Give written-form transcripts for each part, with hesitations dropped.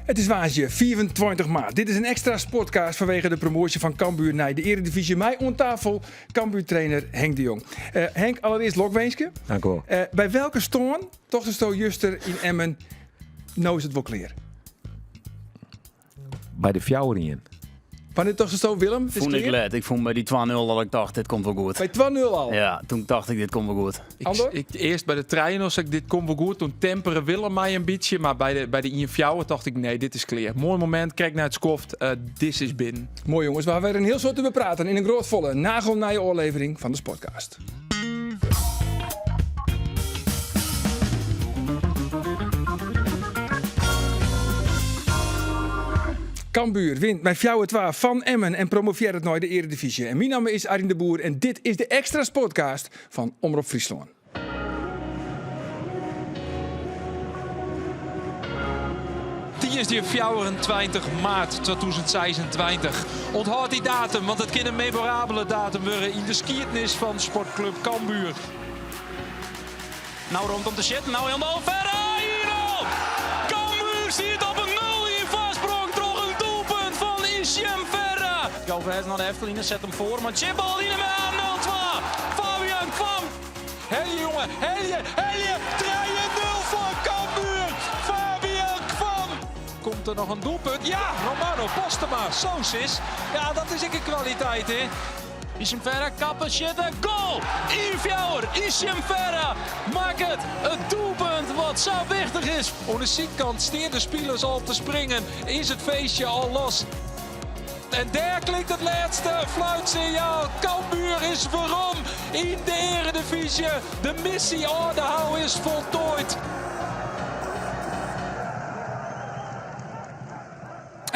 It is woansdei 25 maart. Dit is in ekstra Sportcast fanwege de promoasje fan Cambuur nei de Eredivyzje. Mei oan tafel Cambuur-trainer Henk de Jong. Uh, Henk, allerearst lokwinske. Dank u wel. Uh, by welke stân tochtsto juster yn Emmen, no is it wol klear? By de 4-1. Wannear tochtsto, Willem? Fûn ik let. Ik fûn by dy 2-0 dat ik tocht, dit komt wol goed. By 2-0 al? Ja, toen tocht ik, dit komt wol goed. Andor? Ik, earst by de 3-0 sei ik, dit komt wol goed. Toen tempere Willem my in bytsje, mar by de 1-4 tocht ik, nee, dit is klear. Moai momint, krekt nei it skoft, uh, dit is binnen. Moai jonges, we hawwe wer in hiel soad te bepraten yn in grôtfolle, nagelnije ôflevering fan de Sportcast. Cambuur wint mei 4-2 fan Emmen en promovearret nei de Eredivyzje. En myn namme is Arjen de Boer en dit is de ekstra Sportcast fan Omrop Fryslân. Tiisdei 24 maart 2026. Ûnthâld dy datum, want it kin in memorabele datum wurde yn de skiednis fan Sportklup Cambuur. No romte om te sjitten, no hielendal Ferra! 1-0! Cambuur stiet op in 0-1 foarsprong troch in doelpunt fan Hichem Ferra. Govers nei de efterline, set him foar, mar tsjinbal yn 'e 0-2. Fabian Kvam. Helje jonge, helje, helje! 3-0 foar Cambuur! Fabian Kvam! Komt der noch in doelpunt? Ja, Romano Postema, so sis. Ja, dat is ek in kwaliteit, hè? Hichem Ferra kappen, sjitte, goal! 1-4, Hichem Ferra makket it doelpunt wat sa wichtich is. Oan de sydkant stean de spilers al te springen. Is it feestje al los? En dêr klinkt it lêste fluitsinjaal. Cambuur is werom yn de earedivyzje. De missy Aldehou is foltoaid.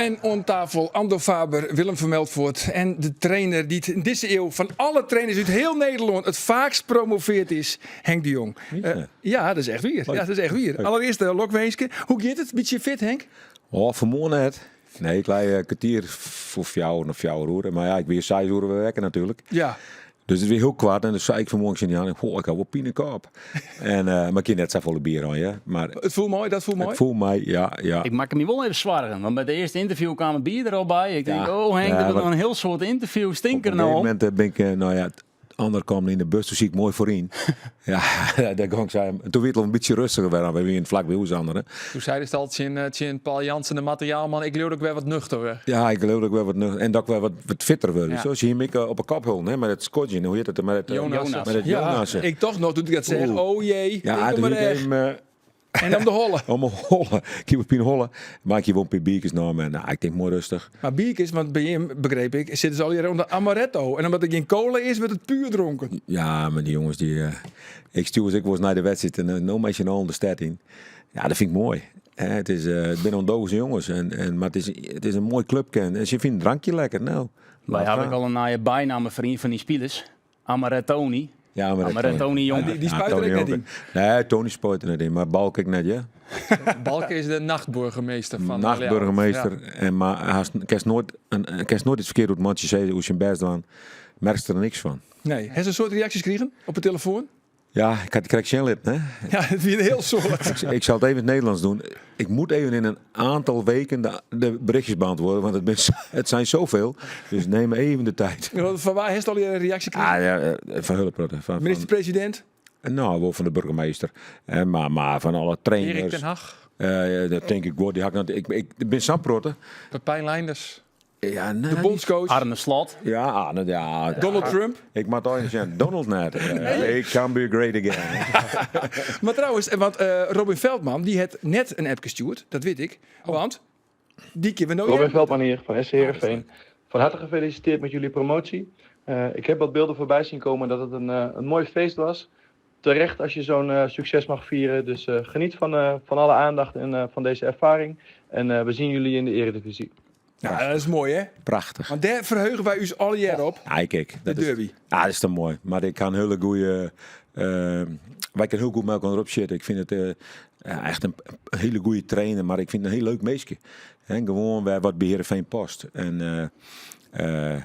En oan tafel Andor Faber, Willem Vermeltfoort en de trainer dy't yn dizze iuw fan alle trainers út hiel Nederlân it faakst promoveard is, Henk de Jong. Uh, ja, dat is echt wier. Ja, dat is echt wier. Allerearst de lokwinske. Hoe giet it? Bytsje fit, Henk? Oh, fanmoarn net. Nee, ik lei eh, kertier foar fjouwer of fjouwer oere. Mar ja, ik wie seis oere wer wekker natuerlik. Ja. Dus it wie hiel koart en dus sei ik fanmoarn tsjin Jan, goh, ik ha wol pinekop. En, uh, mar ik kin net safolle bier oan, ja. Mar it foel mei, dat foel mei? It foel mei, ja, ja. Ik makke my wol even soargen, want by de earste ynterview kaam it bier der al by. Ik tink, oh Henk, der wurdt noch in hiel soad ynterview, stink der no om. Op in gegeven momint bin ik, no ja, Andor kaam yn de bus, toen siet ik moai foaryn. ja, dêr gong ik sei, toen wie it al in bytsje rêstiger wer, we wienen flak by hûs Andor. Hè. Toen seidest al tsjin, eh, tsjin Paul Jansen, de materiaalman, ik leau dat ik wer wat nuchter wurd. Ja, ik leau dat ik wer wat nuchter en dat ik wer wat, wat fitter wurd. Ja. Sa hie my op 'e kop holden, hè, mei dat skodzjen, hoe hjit it? Mei dat, Jonas. Mei dat Jonas. Ja, ik tocht noch doe't ik dat seach, oh jee, ja, ik mar even, uh, En om de holle. Om de holle. Ik hie pine holle. Mar ik hie wol in pear bierkes nommen. Nou, ik tink moai rêstich. Mar bierkes, want by jim, begriep ik, sitte se allegear oan de amaretto. En omdat der gjin cola is, wurdt it puer dronken. Ja, mar dy jonges, dy, uh, ik stjoer se ek wolris nei de wedstriid en uh, no mei syn allen de stêd yn. Ja, dat fyn ik moai. It is, uh, it binne ûndogense jonges, en, en, mar it is, it is in moai klupke. En se fine in drankje lekker. No, Wy hawwe ek al in nije bynamme foar ien fan dy spilers. Amarettoni. Ja, Amarettoni Jonker. Ja, dy spuit der ek net yn. Nee, Tony spuit der net yn, mar Balke ek net, ja. Balke is de nachtboargemaster fan Nachtboargemaster. Ja. En, mar hast, kinst noait, kinst noait yts ferkeard oer it mantsje sizze, oer syn bêst dwaan. Merkst der niks fan. Nee. Hast in soad reaksjes krigen op de telefoan? Ja, ik ha it krekt sjen litten, hè. Ja, it wie in hiel soad. Ik zal het even in het Nederlands doen. Ik moet even in een aantal weken de, de berichtjes beantwoorden, want het, ben, het zijn zoveel. Dus neem even de tijd. Fan wa hast al in reaksje krigen? Ah, ja, eh, fan hiele protte. Fan, Minister-president? No, wol fan de burgemeester. Eh, mar fan alle trainers. Erik ten Hag? Uh, dat tink ik wol. Dy ha ik, ik, ik bin sa'n protte. Pepijn Lijnders? Ja, nee. De bondscoach. Arne Slot. Ja, Arne, ja. Donald Trump. Ik moat al sjen. Donald net. Make Cambuur great again. Mar trouwens, want uh, Robin Veldman die hat net in appke stjoerd, dat wit ik. Want dy kinne we no Robin Veldman hier van SC Heerenveen. Van harte gefeliciteerd met jullie promotie. Uh, ik heb wat beelden voorbij zien komen dat het een, uh, een mooi feest was. Terecht als je zo'n uh, succes mag vieren. Dus uh, geniet van, uh, van alle aandacht en van deze ervaring. En we zien jullie in de Eredivisie. Ja, dat is moai, hè? Prachtich. Want dêr ferheuge wy ús allegear op. Ja, kijk. De derby. Is, ja, dat is toch moai. Mar ik ha in hiele goede. Uh, wy kinne hiel goed mei elkoar opsjitte. Ik fyn it uh, echt in hiele goede trainer, mar ik fyn it in hiel leuk minske. En gewoan wer wat by Heerenveen past. En uh, Uh,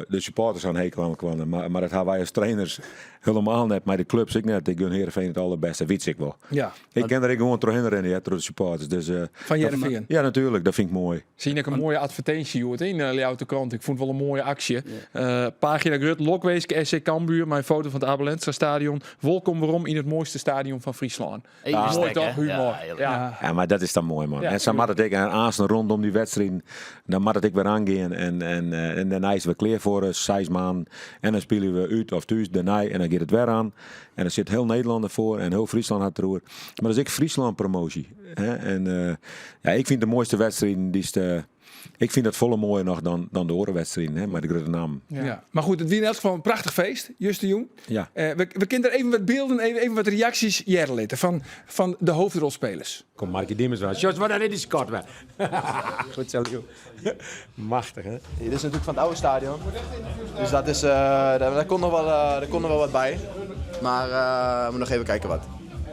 de supporters ha in hekel oan elkoar, mar dat hawwe wy as trainers helemaal net. Mei de clubs ek net. Ik gun Heerenveen it allerbêste, wit ik wol. Ja. Ik kin der ek gewoan trochhinne rinne, ja, troch de supporters. Dus, uh, Fan Hearrenfean? Ja, natuerlik. Dat fyn ik moai. Zie ik in moaie advertinsje hjoed yn de Ljouwerter Krant. Ik fûn it wol in moaie aksje. Uh, pagina grut, Lokwinske SC Cambuur, mei in foto fan it Abe Lenstra stadion. Wolkom werom yn it moaiste stadion fan Fryslân. Ja, moai toch, humor. Ja, ja. ja, mar dat is dan moai, man. En sa moat it ek. En aansten rondom dy wedstriden, dan moat it ek wer oangean. En, en, eh, en dêrnei is it wer klear foar eh, 6 maanden. En dan spylje we út of thús dêrnei en dan giet it wer oan. En dan sit hiel Nederlân derfoar en hiel Fryslân hat it deroer. Mar dat is ek Fryslân promoasje. Hè? En uh, ja, ik fyn de moaiste wedstriden dy'tst. Uh, ik fyn dat folle moaier noch dan, dan de oare wedstriden, hè, mei de grutte nammen. Ja. ja. Mar goed, it wie yn elts gefal in prachtich feest, justerjûn. Ja. Uh, we, we kinne der even wat bylden, even, even wat reaksjes hearre litte fan, fan de hoofdrolspelers. Kom Markie Diemers wel. Jos, wat is die skot wer. Goed zo, joh. Machtich, hè? Dit is natuerlik fan it âlde stadion. Dus dat is, uh, daar, daar, komt noch wol, uh, daar komt noch wol wat by. Mar uh, we moeten noch even kijken wat.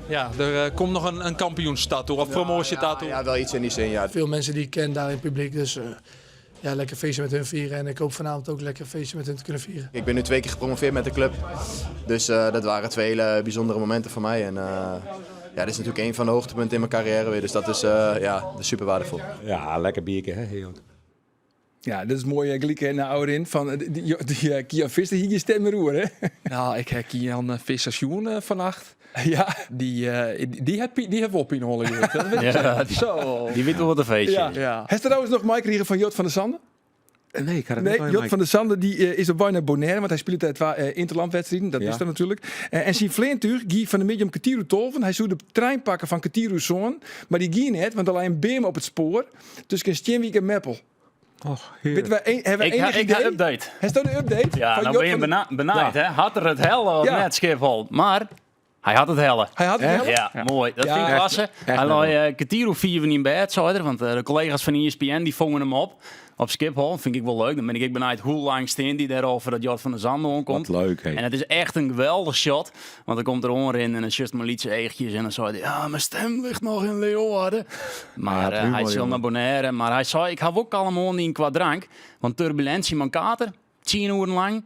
Ja, der uh, komt noch in, in kampioenstattoo of promoasjetattoo. Ja, ja, wel iets in die zin, ja. Veel mensen die ik ken daar in het publiek, dus uh, ja, lekker feestje met hun vieren. En ik hoop vanavond ook lekker feestje met hun te kunnen vieren. Ik ben nu twee keer gepromoveerd met de club. Dus uh, dat waren twee hele bijzondere momenten voor mij. En uh, ja, dit is natuurlijk een van de hoogtepunten in mijn carrière weer. Dus dat is, uh, ja, dat is super waardevol. Ja, lekker bierke, hè? Heerlijk. Ja, dat is moai gelyk nei ôfrin fan dy, dy Kian Visser hie gjin stim mear oer, hè? Nou, ik ha Kian Visser sjoen fannacht. Ja. Dy, dy hat, dy hat wol pineholle hjoed. Dat wit ik Ja, Zo. Dy wit wol wat in feestje Ja. is. Ja. Hast trouwens noch meikrigen fan Jort van der Sande? Nee, ik ha it Nee, net Jort van der Sande dy, is op wei nei Bonaire, want hy spilet dêr twa interlandwedstriden, dat Ja. is dat natuerlik. En syn fleantúch gie fan 'e middei om kertier oer tolven. Hy soe de trein pakke fan kertier oer sân, mar dy gie net, want der lei in beam op it spoar tusken Stienwyk en Meppel. Och, Witte we, een, hawwe we Ik ha, enich ik ha idee? update. Hast do de update? Ja, Fan no Jort bin je van der- bena benijd, hè? Hat er it helle of Ja. net, Schiphol? Mar hy hat it helle. Hy hat it helle? Ja, moai. Dat Ja. fyn ik Echt- klasse. echt Hy lei kertier oer fiven yn bêd, sei er, want de kollega's fan ESPN dy fongen him op. Op Schiphol, fyn ik wol leuk. Dan bin ik ek benijd hoe lang stean dy dêr al foardat Jort van der Zande oankomt. Wat leuk, hè. En it is echt in geweldich shot. Want dan komt er oanrinnen en dan sjochst mar lytse eachjes en dan sei er, ja, myn stim leit noch yn Leeuwarden. Mar Ja, hy humor, sil jonge. nei Bonaire. Mar hy sei, ik ha wol kalm oan dien kwa drank. Want turbulinsje mei in kater, tsien oeren lang,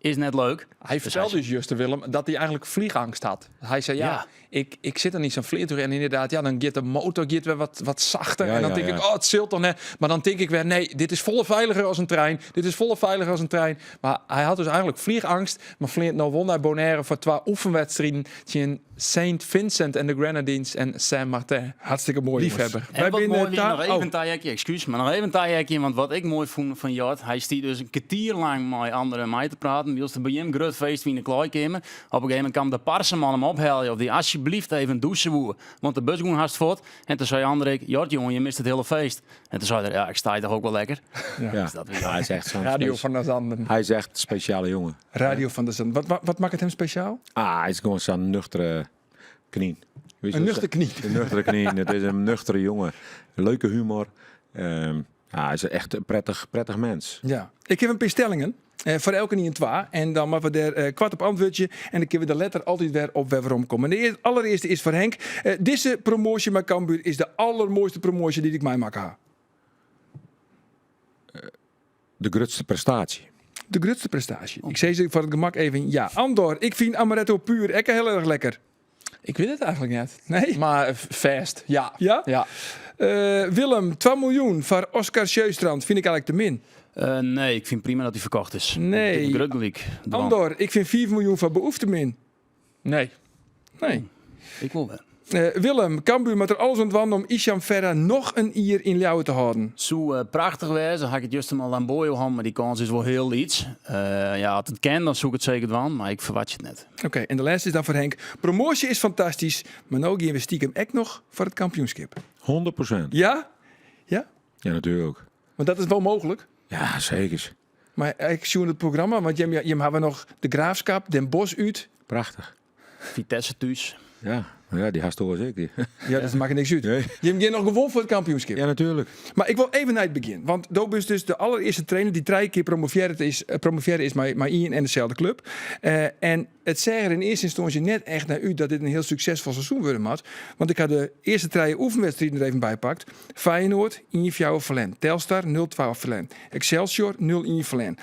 is net leuk. Hy fertelde ús juster, Willem, dat hy eigentlik fleanangst hat. Hy sei, ja, Ja. Ik, ik sit dan yn sa'n fleantúch en ynderdaad, ja, dan giet de motor giet wer wat, wat sachter. Ja, en dan ja, tink ja. ik, oh, it sil toch net. Mar dan tink ik wer, nee, dit is folle feiliger as in trein. Dit is folle feiliger as in trein. Mar hy hat dus eigentlik fleanangst, mar fleant no wol nei Bonaire foar twa oefenwedstriden tsjin Saint Vincent en de Grenadines en Saint Martin. Hartstikke moai, jonges. Liefhebber. Wy En wat binne moai wie, ta- noch even oh. in tajekje, ekskús, mar noch even in tajekje, want wat ik moai fûn fan Jort, hy stie dus in kertier lang mei anderen mei te praten, wylst der by him grut feest wie yn de klaaikeamer. Op in gegeven momint kaam de parseman him opheljen of dy asjebleaft even dûse woe, want de bus gong hast fuort. En toen sei Andrik, Jort jongen, je mist it hiele feest. En toen sei er, ja, ik sta toch ek wol lekker. Ja. Dus dat wie Ja, hy is echt sa'n Radio spesja- van der Zanden. Hy is echt in spesjale jonge. Radio van der Zanden. Wat, wat, wat makket him spesjaal? Ah, hy is gewoan sa'n nuchtere knyn. Weet je In wat nuchter knyn. Een nuchtere knyn. It is in nuchtere jonge. Leuke humor. Ja, hy is echt in prettich, prettich mins. Ja. Ik ha in pear stellingen. Foar elkenien twa. En dan moatte we dêr koart op antwurdzje. En dan kinne we der letter altyd wer op wer weromkomme. En de ear- allerearste is foar Henk. Dizze promoasje mei Cambuur is de allermoaiste promoasje dy't ik meimakke ha. De grutste prestaasje. De grutste prestaasje. Ik sis foar it gemak even ja. Andor, ik fyn amaretto puer ek hiel erch lekker. Ik wit it eigentlik net. Nee? Mar fêst, ja. Ja? Ja. Willem, 2 miljoen foar Oscar Sjöstrand fyn ik eigentlik te min. Nee, ik fyn prima dat hy ferkocht is. Nee. Grut gelyk. Dwaan. Andor, ik fyn 5 miljoen foar Beoef te min. Nee. Nee. Ik wol wer. Willem, Cambuur moat der alles oan dwaan om Isham Ferra noch in jier yn Ljouwert te hâlden. Soe prachtich wêze, ha ik it juster mei Lamboyo hân, mar dy kâns is wol hiel lyts. Ja, as it kin, dan soe ik it seker dwaan, mar ik ferwachtsje it net. Oké, en de lêste is dan foar Henk. Promoasje is fantastysk, mar no gean we stikem ek noch foar it kampioenskip. 100%. Ja? Ja? Ja, natuerlik. Want dat is wol mooglik. Ja, seker. Mar ik sjoen it programma, want jim, jim hawwe noch de Graafschap, Den Bosch út. Prachtich. Vitesse thús. Ja. Ja, dy hast oars ek. Ja, dat makket niks út. Nee. Jim gean noch gewoan foar it kampioenskip. Ja, natuerlik. Mar ik wol even nei it begjin. Want do bist dus de allerearste trainer dy't trije kear promovearre is, eh, promovearre is mei, mei ien en deselde klup. Eh, en it seach der yn earste ynstânsje net echt nei út dat dit in hiel suksesfol seizoen wurde moat. Want ik ha de earste trije oefenwedstriden der even by pakt. Feyenoord, 1-4 ferlern. Telstar, 0-2 ferlern. Excelsior, 0-1 ferlern.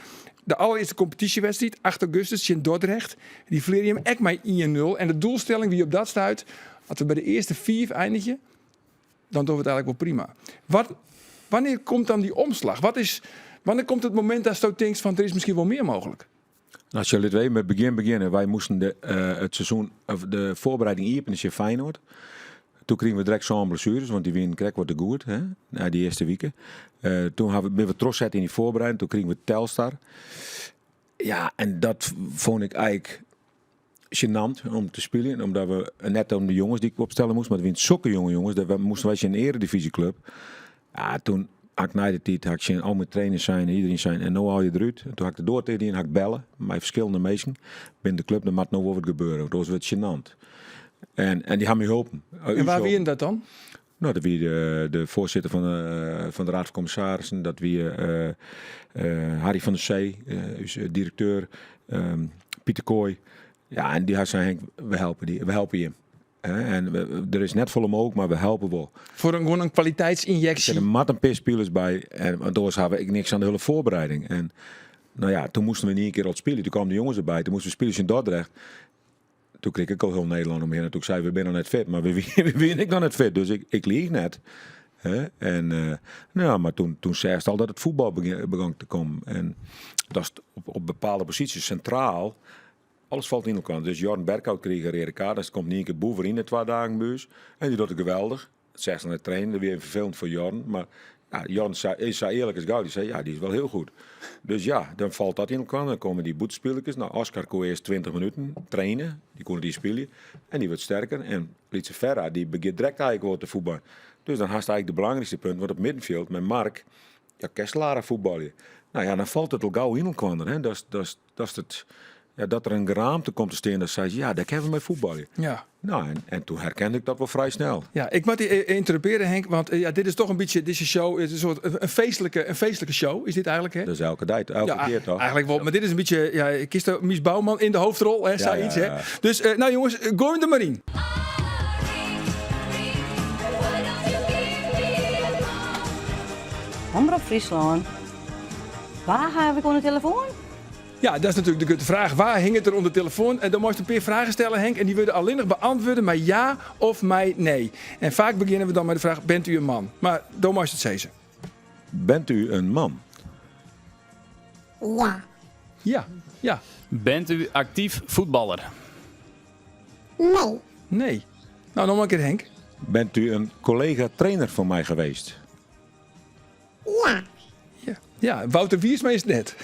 De allerearste kompetysjewedstriid, 8 augustus tsjin Dordrecht, dy ferlear jim ek mei 1-0. En de doelstelling wie op dat stuit, as we by de earste fiif einigje, dan dogge we it eigentlik wol prima. Wat, wannear komt dan dy omslach? Wat is, wannear komt it momint datsto tinkst fan der is miskien wol mear mooglik? Nou, sjoch, litte we even mei it begjin begjinne. Wy moasten de, eh, it seizoen, of de foarbereiding iepenje tsjin Feyenoord. Toen krigen we direkt sân blessueres, want dy wienen krekt wat te goed hè, nei dy earste wike. Eh, toen ha we, binne we trochset yn dy foarbereiding. Toen krigen we Telstar. Ja, en dat fûn ik eigentlik gênant om te spyljen. Omdat we net om de jonges dy't ik opstelle moast, mar it wienen sokke jonge jonges. Dat we moasten wy tsjin in earedivyzjeklup. Ja, toen ha ik nei de tiid ha ik tsjin al myn trainers sein en iedereen sein en no allegear derút. En toen ha ik de doar ticht dien, ha ik belle mei ferskillende minsken binnen de klup. Der moat no wol wat gebeure, want oars wurdt it gênant. En, en dy ha my holpen. En wa wienen dat dan? Nou, dat wie de, de foarsitter fan de, fan de Raad van Commissarissen. Dat wie eh, eh, Harry van der Zee, eh, ús direkteur. Ehm, Pieter Kooi. Ja, en dy ha sein, Henk, we helpe dy, we helpe jim. En der is net folle mooglik, mar we helpe wol. Foar in, gewoan in kwaliteitsynjeksje. Der moat in pear spilers by, en, want oars ha we ek niks oan de hiele foarbereiding. En nou ja, toen moasten we yn ien kear al spylje. Toen kamen de jonges derby, toen moasten we spylje tsjin Dordrecht. Toen krige ik al hiel Nederlân om my hinne. Toen ik sei, we binne noch net fit, mar we, we wiene ek noch net fit. Dus ik, ik lieg net. Hè? En, uh, nou, mar toen, toen seachst al dat it fuotbal begûn te kommen. En dat is op, op bepaalde posysjes sintraal. Alles falt yn elkoar. Dus Jorn Berkhout krige in reade kaart. Dus komt yn ien kear Boever yn de twa dagen by ús. En dy docht it geweldich. Dat seachst oan it trainen. Dat wie even ferfelend foar Jorn. Mar ja, Jorn sei, is sa earlik as goud. Dy sei, ja, dy is wol hiel goed. Dus ja, dan falt dat yn elkoar. Dan komme dy bûtenspilers. Nou, Oscar koe earst 20 minuten trainen. Dy koe net iens spylje. En dy wurdt sterker. En lytse Ferra, dy begjint direkt eigentlik wol te fuotbaljen. Dus dan hast eigentlik de belangrykste punt. Want op middenfjild mei Mark, ja, kinst aardich fuotbalje. Nou ja, dan falt it al gau yn elkoar. Hè. Dat is, dat is, dat is it, ja, dat der in geraamte komt te stean dat seist, ja, dêr kinne we mei fuotbalje. Ja. Nou, en, en toen herkende ik dat wol frij snel. Ja, ik moat dy ynterrompearje, Henk, want ja, dit is toch in bytsje, dizze show is in soart in feestlike, in feestlike show, is dit eigentlik, hè? Dat is elke dei, elke Ja, kear toch? Eigentlik wol, mar dit is in bytsje, ja, kinst Mies Bouwman yn de hoofdrol, hè, Ja, sayts, ja, hè? ja. Dus, eh, nou jongens, goai him der mar yn. Omrop Fryslân, Wa haw ik oan de telefoan? Ja, dat is natuerlik de grutte fraach. Wa hinget der oan de telefoan? En dan meist in pear fragen stelle, Henk. En dy wurde allinnich beäntwurde mei ja of mei nee. En faak begjinne we dan mei de fraach, bent u in man? Mar do meist it sizze. Bent u in man? Ja. Ja, ja. Bent u aktyf fuotballer? Nee. Nee. Nou, noch mar in kear Henk. Bent u in kollega-trainer fan my geweest? Ja. Ja, ja Wouter Wiersma is it net.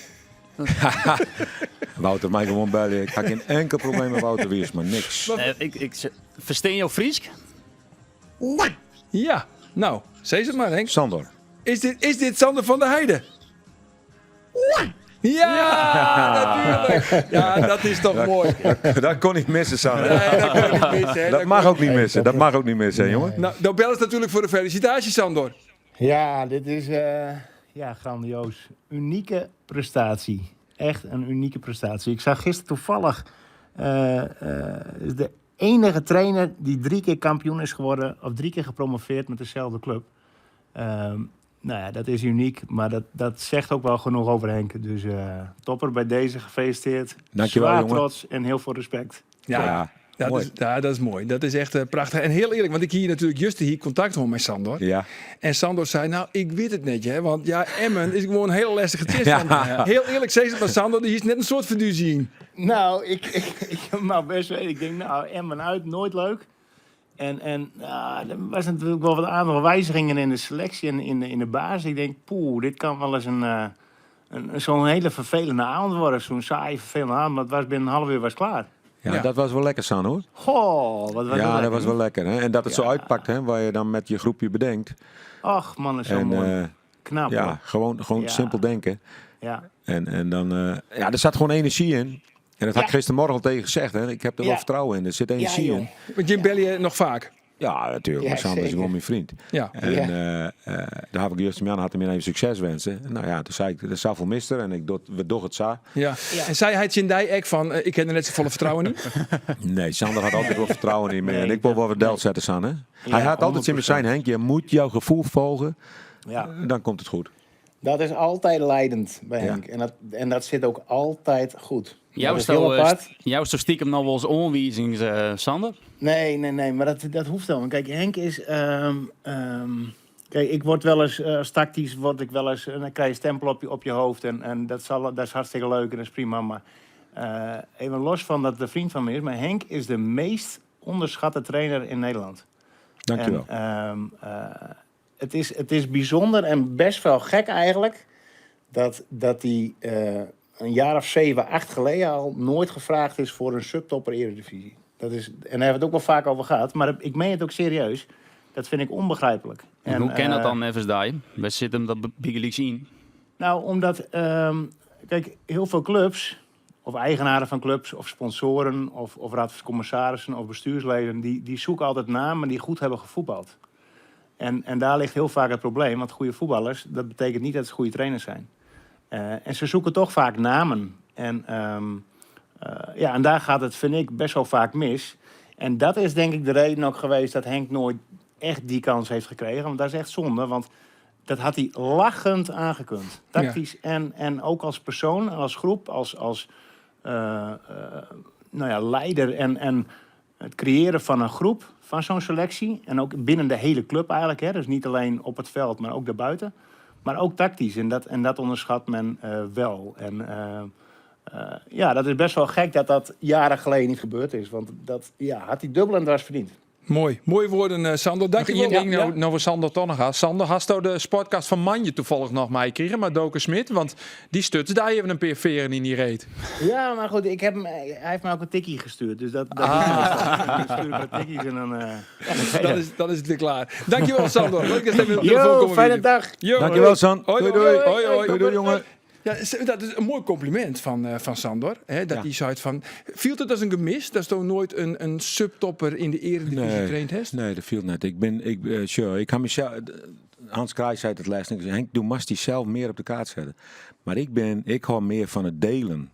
Wouter mei gewoan belje. Ik ha gjin inkel probleem mei Wouter Wiersma, niks. Eh, ik, ik, ferstean jo Frysk? Ja. Ja, nou, sis it mar Henk. Sander. Is dit, is dit Sander van der Heijden? Ja. Ja, natuerlik. Ja, dat is toch moai. Dat kon niet missen, Sander. Nee, dat kon niet missen. Hè. Dat mag ook niet missen. Dat mag ook niet missen, hè, jongen. Nou, dan bel eens natuerlik foar de felisitaasje, Sandor. Ja, dit is eh, ja, grandioos. Unieke prestatie. Echt een unieke prestatie. Ik zag gisteren toevallig eh, eh, de enige trainer die drie keer kampioen is geworden of drie keer gepromoveerd met dezelfde club. Ehm, nou ja, dat is uniek, maar dat, dat zegt ook wel genoeg over Henk. Dus eh, topper bij deze, gefeliciteerd. Dankjewel, Zwaar jongen. trots en heel veel respect. Ja, Ja, dat, mooi. is, ja, dat is mooi. Dat is echt eh, prachtig. En heel eerlijk, want ik hier natuerlik juist hier kontakt mei Sandor. Ja. En Sandor sei, nou, ik wit it net, hè, want ja, Emmen is gewoan in hiele lestige tsjinstanner. Ja. Hiel earlik, sis it mar Sandor, dy is net in soad ferdúzje yn. Nou, ik, ik, ik mag best weten. Ik denk, nou, Emmen uit, nooit leuk. En, en ah, er was natuurlijk wel wat aantal wijzigingen in de selectie en in de, in de basis. Ik denk, poeh, dit kan wel eens een, eh, een, zo'n hele vervelende avond worden. Zo'n saaie, vervelende avond. Maar het was binnen een half uur was het klaar. Ja, Ja. dat was wel lekker, San, hoor. Goh, wat was Ja, dat lekker. was wel lekker. Hè? En dat het zo Ja. uitpakt, hè, waar je dan met je groepje bedenkt. Och man, dat is zo en mooi. eh, Knap ja, hoor. gewoon, gewoon Ja. simpel denken. Ja. En, en dan, eh, ja, er zat gewoon energie in. En dat had ik gistermorgen al tegen gezegd. Hè. Ik heb er wel vertrouwen in. Er zit energie in. Want Jim bel je nog vaak? Ja, natuurlijk. Maar Sander is gewoon mijn vriend. Ja. En daar heb ik juist Jan had hem even succes wensen. Nou ja, toen zei ik, dat is zoveel mister. En ik doe, we doen het zo. Ja. En zei hij het in die ek van, ik heb er net zo volle vertrouwen in? Nee, Sander had altijd wel vertrouwen in me. en ik wil wel wat del zetten, San, hè? Hij had altijd in zijn Henk, je moet jouw gevoel volgen. Ja. Dan komt het goed. Dat is altijd leidend bij Ja. Henk. En dat zit ook altijd goed. Jouw Dat is heel apart. Jouw stiekem nog wel eens onwijzings, Sander? Nee, nee, nee, maar dat hoeft wel. Want kijk, Henk is... kijk, ik word wel eens, als tactisch word ik wel eens... En dan krijg je stempel op je hoofd en dat is hartstikke leuk en dat is prima. Maar even los van dat de vriend van me is... Maar Henk is de meest onderschatte trainer in Nederland. Dankjewel. En, het is bijzonder en best wel gek eigenlijk... dat hij een jaar of 7, 8 geleden al nooit gevraagd is voor een subtopper Eredivisie. En daar hebben we het ook wel vaak over gehad, maar ik meen het ook serieus. Dat vind ik onbegrijpelijk. En hoe kan dat dan even daar? Wij zitten hem dat Big League in. Nou, omdat heel veel clubs, of eigenaren van clubs, of sponsoren, of raad van commissarissen, of bestuursleden, die zoeken altijd namen die goed hebben gevoetbald. En daar ligt heel vaak het probleem, want goede voetballers, dat betekent niet dat ze goede trainers zijn. En ze zoeken toch vaak namen. En daar gaat het, vind ik, best wel vaak mis. En dat is denk ik de reden ook geweest dat Henk nooit echt die kans heeft gekregen. Want dat is echt zonde, want dat had hij lachend aangekund. Tactisch en ook als persoon, als groep, als leider en het creëren van een groep, van zo'n selectie. En ook binnen de hele club eigenlijk. Hè? Dus niet alleen op het veld, maar ook daarbuiten. Maar ook tactisch. En dat onderschat men wel. En dat is best wel gek dat dat jaren geleden niet gebeurd is. Want dat had hij dubbel en dwars verdiend. Mooi. Mooie woorden, Sander. Dank je Nog één wel. ding, nou we Sander toch nog gaan. Sander, hast u de sportcast van Manje toevallig nog mij gekregen, maar Doken Smit? Want die stutste daar even een paar veren in die reet. Ja, maar goed, hij heeft me ook een tikkie gestuurd. Dus dat is meestal. Dan stuur ik wat tikkies en dan ja, dan krijg je Dan dat. is het weer klaar. Dankjewel, Sander. Leuk dat je even op de Yo, telefoon komt fijne hier. dag. Yo, Dankjewel, hoi. San. Hoi, Doei, hoi, doei. hoi, hoi. Doei, doei, jongen. Ja, dat is een mooi compliment van Sander. Hè, dat hij zei van, viel het als een gemis? Dat is toch nooit een subtopper in de eredivisie Nee. getraind heeft? Nee, dat viel net. Ik ben, ik sure, ik ga mezelf, Hans Kraai zei het laatst. Ik zei, Henk, doe must die zelf meer op de kaart zetten. Maar ik hou meer van het delen.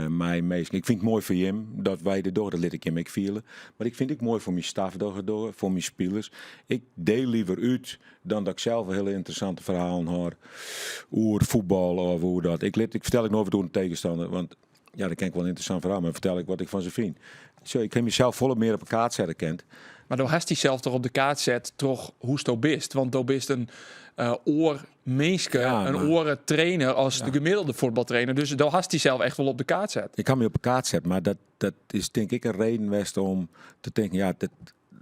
Mijn meest, ik vind het mooi voor Jim dat wij de door, dat liet ik hem ik vielen. Maar ik vind het mooi voor mijn staf door, door, voor mijn spelers. Ik deel liever uit dan dat ik zelf een hele interessante verhalen hoor. Oer voetbal of hoe dat. Ik vertel ik nooit door een tegenstander, want ja, dat ken ik wel een interessant verhaal, maar vertel ik wat ik van ze vind. Zo, ik heb mezelf volop meer op de kaart zetten kent. Maar dan hast die zelf toch op de kaart zet, toch hoe sto bist. Want do bist een oor meeske, een oren trainer als de gemiddelde voetbaltrainer. Dus dan hast die zelf echt wel op de kaart zet. Ik kan me op de kaart zetten, maar dat is denk ik een reden geweest om te denken, ja, dat,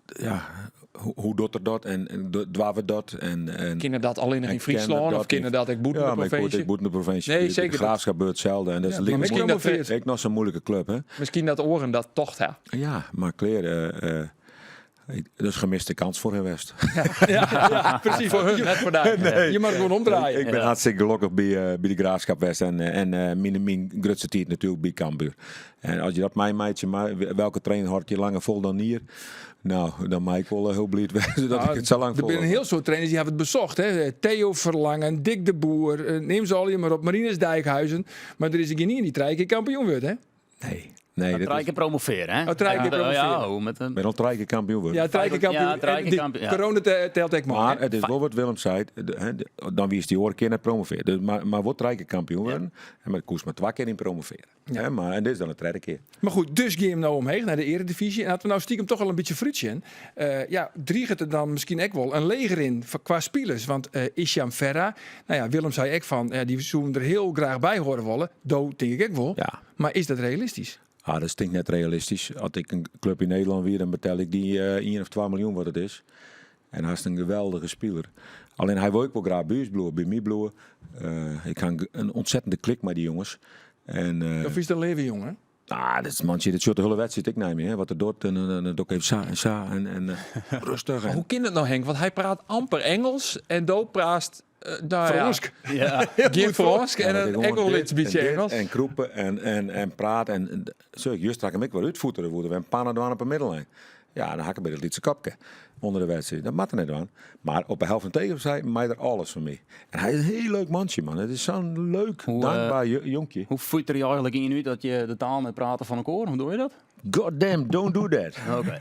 ja, hoe, hoe doet er dat en dwaven we dat en Kinderen dat alleen nog en in Friesland kennen of dat kinderen niet. dat ik boete Ja, de maar provincie? ik boete de provincie. Nee, De zeker. Graafschap gebeurt hetzelfde. En dat is Ja, ligt maar misschien misschien dat dat ik nog zo'n moeilijke club, hè? Misschien dat oren dat tocht, hè? Ja, maar Kleer, dat is gemiste kans voor hun West. Ja, ja, precies. Voor hun, net voor daar. Nee. Je mag gewoon omdraaien. Ik ben hartstikke gelukkig bij de Graafschap West en mijn grootste tijd natuurlijk bij Cambuur. En als je dat mijn meidje, maar welke trainer houdt je langer vol dan hier? Nou, dan maak ik wel heel blij dat ik het zo lang Er vol zijn een heb. heel soort trainers die hebben het bezocht. Hè. Theo Verlangen, Dick de Boer, neem ze al je maar op, Marinus Dijkhuizen. Maar er is een niet die drie keer kampioen wordt, hè? Nee. Nee, Maar dat drie is keer promoveren, hè? Oh, drie keer Ja, promoveren. ja, hoe met een Ben al drie keer kampioen worden. Ja, drie keer kampioen. Ja, drie En keer die kampioen, ja. Corona telt ook maar, Maar hè? het is wel wat Willem zei, dan wie is die oor keer naar promoveren. Dus, maar wordt drie keer kampioen worden en met koers maar 2 keer in promoveren. Hè, maar, en dit is dan de derde keer. Maar goed, dus ging hem nou omheen naar de Eredivisie. En hadden we nou stiekem toch al een beetje fruitje in. Ja, driegt het er dan misschien ook wel een leger in qua spelers. Want Isham Ferra, Willem zei ook van, ja, die zullen er heel graag bij horen willen. Do, denk ik ook wel. Maar is dat realistisch? Ah, dat stinkt net realistisch. Als ik een club in Nederland weer, dan betaal ik die 1 of 2 miljoen wat het is. En hij is een geweldige speler. Alleen hij wil ook wel graag bij ons bloeien, bij mij bloeien. Ik heb een ontzettende klik met die jongens. En Of is dat leven, jongen? Ah, dat is manche, dat soort de hele wedstrijd ik neem, hè. Wat er doet en dan doe ik even sa en sa en rustig. Maar hoe kan dat nou, Henk? Want hij praat amper Engels en Do praat Nou Frânsk. Ja. Gjin Frânsk en ek wol in bytsje Ingelsk. En krûpe en prate. En zo, juster ha ik him ek wer útfoetere woe er wer in panne dwaan op 'e middellijn. Ja, dan ha ik by dat lytse kopke ûnder de wedstriid. Dat moat er net dwaan. Mar op de helft fan tegenpartij mei er alles fan my. En hy is in hiel leuk mantsje, man. It is sa'n leuk, dankber jonkje. Hoe foeter je eigenlik ien út dat je de taal net prate fan elkoar? Hoe doe je dat? God damn, don't do that. Oké.